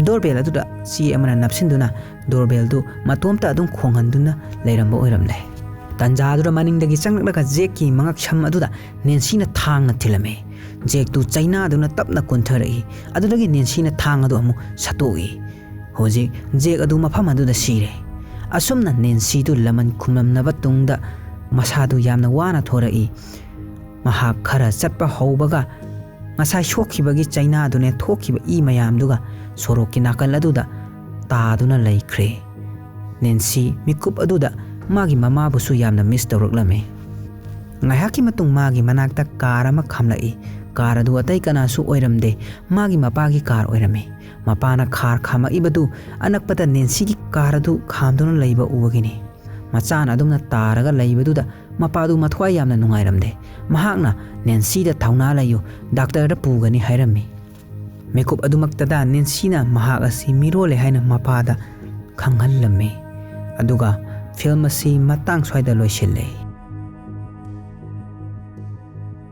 ꯗꯣꯔꯕꯦꯜ ꯑꯗꯨꯗ ꯆꯦ ꯑꯃꯅ ꯅꯞꯁꯤꯟꯗꯨꯅ ꯗꯣꯔꯕꯦꯜꯗꯨ ꯃꯇꯣꯝꯇ ꯑꯗꯨꯝ ꯈꯣꯡꯍꯟꯗꯨꯅ ꯂꯩꯔꯝꯕ ꯑꯣꯏꯔꯝꯂꯦ꯫ ꯇꯟꯖꯥꯗꯨꯗ ꯃꯅꯤꯡꯗꯒꯤ ꯆꯪꯂꯛꯂꯒ ꯖꯦꯛꯀꯤ ꯃꯉꯛꯁꯝ ꯑꯗꯨꯗ ꯅꯦꯟꯁꯤꯅ ꯊꯥꯡꯅ ꯊꯤꯜꯂꯝꯃꯤ꯫ ꯖꯦꯛꯇꯨ ꯆꯩꯅꯥꯗꯨꯅ ꯇꯞꯅ ꯀꯨꯟꯊꯔꯛꯏ꯫ ꯑꯗꯨꯗꯒꯤ ꯅꯦꯟꯁꯤꯅ ꯊꯥꯡ ꯑꯗꯨ ꯑꯃꯨꯛ ꯁꯠꯇꯣꯛꯏ꯫ ꯍꯧꯖꯤꯛ ꯖꯦꯛ ꯑꯗꯨ ꯃꯐꯝ ꯑꯗꯨꯗ ꯁꯤꯔꯦ꯫ ꯑꯁꯨꯝꯅ ꯅꯦꯟꯁꯤꯗꯨ ꯂꯃꯟ ꯈꯨꯝꯂꯝꯅꯕ ꯇꯨꯡꯗ ꯃꯁꯥꯗꯨ ꯌꯥꯝꯅ ꯋꯥꯅ ꯊꯣꯔꯛꯏ꯫ ꯃꯍꯥꯛ ꯈꯔ ꯆꯠꯄ ꯍꯧꯕꯒ ꯉꯁꯥꯏ ꯁꯣꯛꯈꯤꯕꯒꯤ ꯆꯩꯅꯥꯗꯨꯅꯦ ꯊꯣꯛꯈꯤꯕ ꯏ ꯃꯌꯥꯝꯗꯨꯒ ꯁꯣꯔꯣꯛꯀꯤ ꯅꯥꯀꯜ ꯑꯗꯨꯗ ꯇꯥꯗꯨꯅ ꯂꯩꯈ꯭ꯔꯦ꯫ ꯅꯦꯟꯁꯤ ꯃꯤꯀꯨꯞ ꯑꯗꯨꯗ ꯃꯥꯒꯤ ꯃꯃꯥꯕꯨꯁꯨ ꯌꯥꯝꯅ ꯃꯤꯁ ꯇꯧꯔꯛꯂꯝꯃꯤ꯫ ꯉꯥꯏꯍꯥꯛꯀꯤ ꯃꯇꯨꯡ ꯃꯥꯒꯤ ꯃꯅꯥꯛꯇ ꯀꯥꯔ ꯑꯃ ꯈꯥꯝꯂꯛꯏ꯫ ꯀꯥꯔ ꯑꯗꯨ ꯑꯇꯩ ꯀꯅꯥꯁꯨ ꯑꯣꯏꯔꯝꯗꯦ, ꯃꯥꯒꯤ ꯃꯄꯥꯒꯤ ꯀꯥꯔ ꯑꯣꯏꯔꯝꯃꯤ꯫ ꯃꯄꯥꯅ ꯀꯥꯔ ꯈꯥꯝꯃꯛꯏꯕꯗꯨ ꯑꯅꯛꯄꯗ ꯅꯦꯟꯁꯤꯒꯤ ꯀꯥꯔ ꯑꯗꯨ ꯈꯥꯝꯗꯨꯅ ꯂꯩꯕ ꯎꯕꯒꯤꯅꯤ꯫ ꯃꯆꯥꯅ ꯑꯗꯨꯝꯅ ꯇꯥꯔꯒ ꯂꯩꯕꯗꯨꯗ ꯃꯄꯥꯗꯨ ꯃꯊ꯭ꯋꯥꯏ ꯌꯥꯝꯅ ꯅꯨꯡꯉꯥꯏꯔꯝꯗꯦ꯫ ꯃꯍꯥꯛꯅ ꯅꯦꯟꯁꯤꯗ "ꯊꯧꯅꯥ ꯂꯩꯌꯨ, ꯗꯥꯛꯇꯔꯗ ꯄꯨꯒꯅꯤ" ꯍꯥꯏꯔꯝꯃꯤ꯫ ꯃꯤꯀꯨꯞ ꯑꯗꯨꯃꯛꯇꯗ ꯅꯦꯟꯁꯤꯅ ꯃꯍꯥꯛ ꯑꯁꯤ ꯃꯤꯔꯣꯜꯂꯦ ꯍꯥꯏꯅ ꯃꯄꯥꯗ ꯈꯪꯍꯜꯂꯝꯃꯤ꯫ ꯑꯗꯨꯒ ꯐꯤꯂꯝ ꯑꯁꯤ ꯃꯇꯥꯡ ꯁ꯭ꯋꯥꯏꯗ ꯂꯣꯏꯁꯤꯜꯂꯦ꯫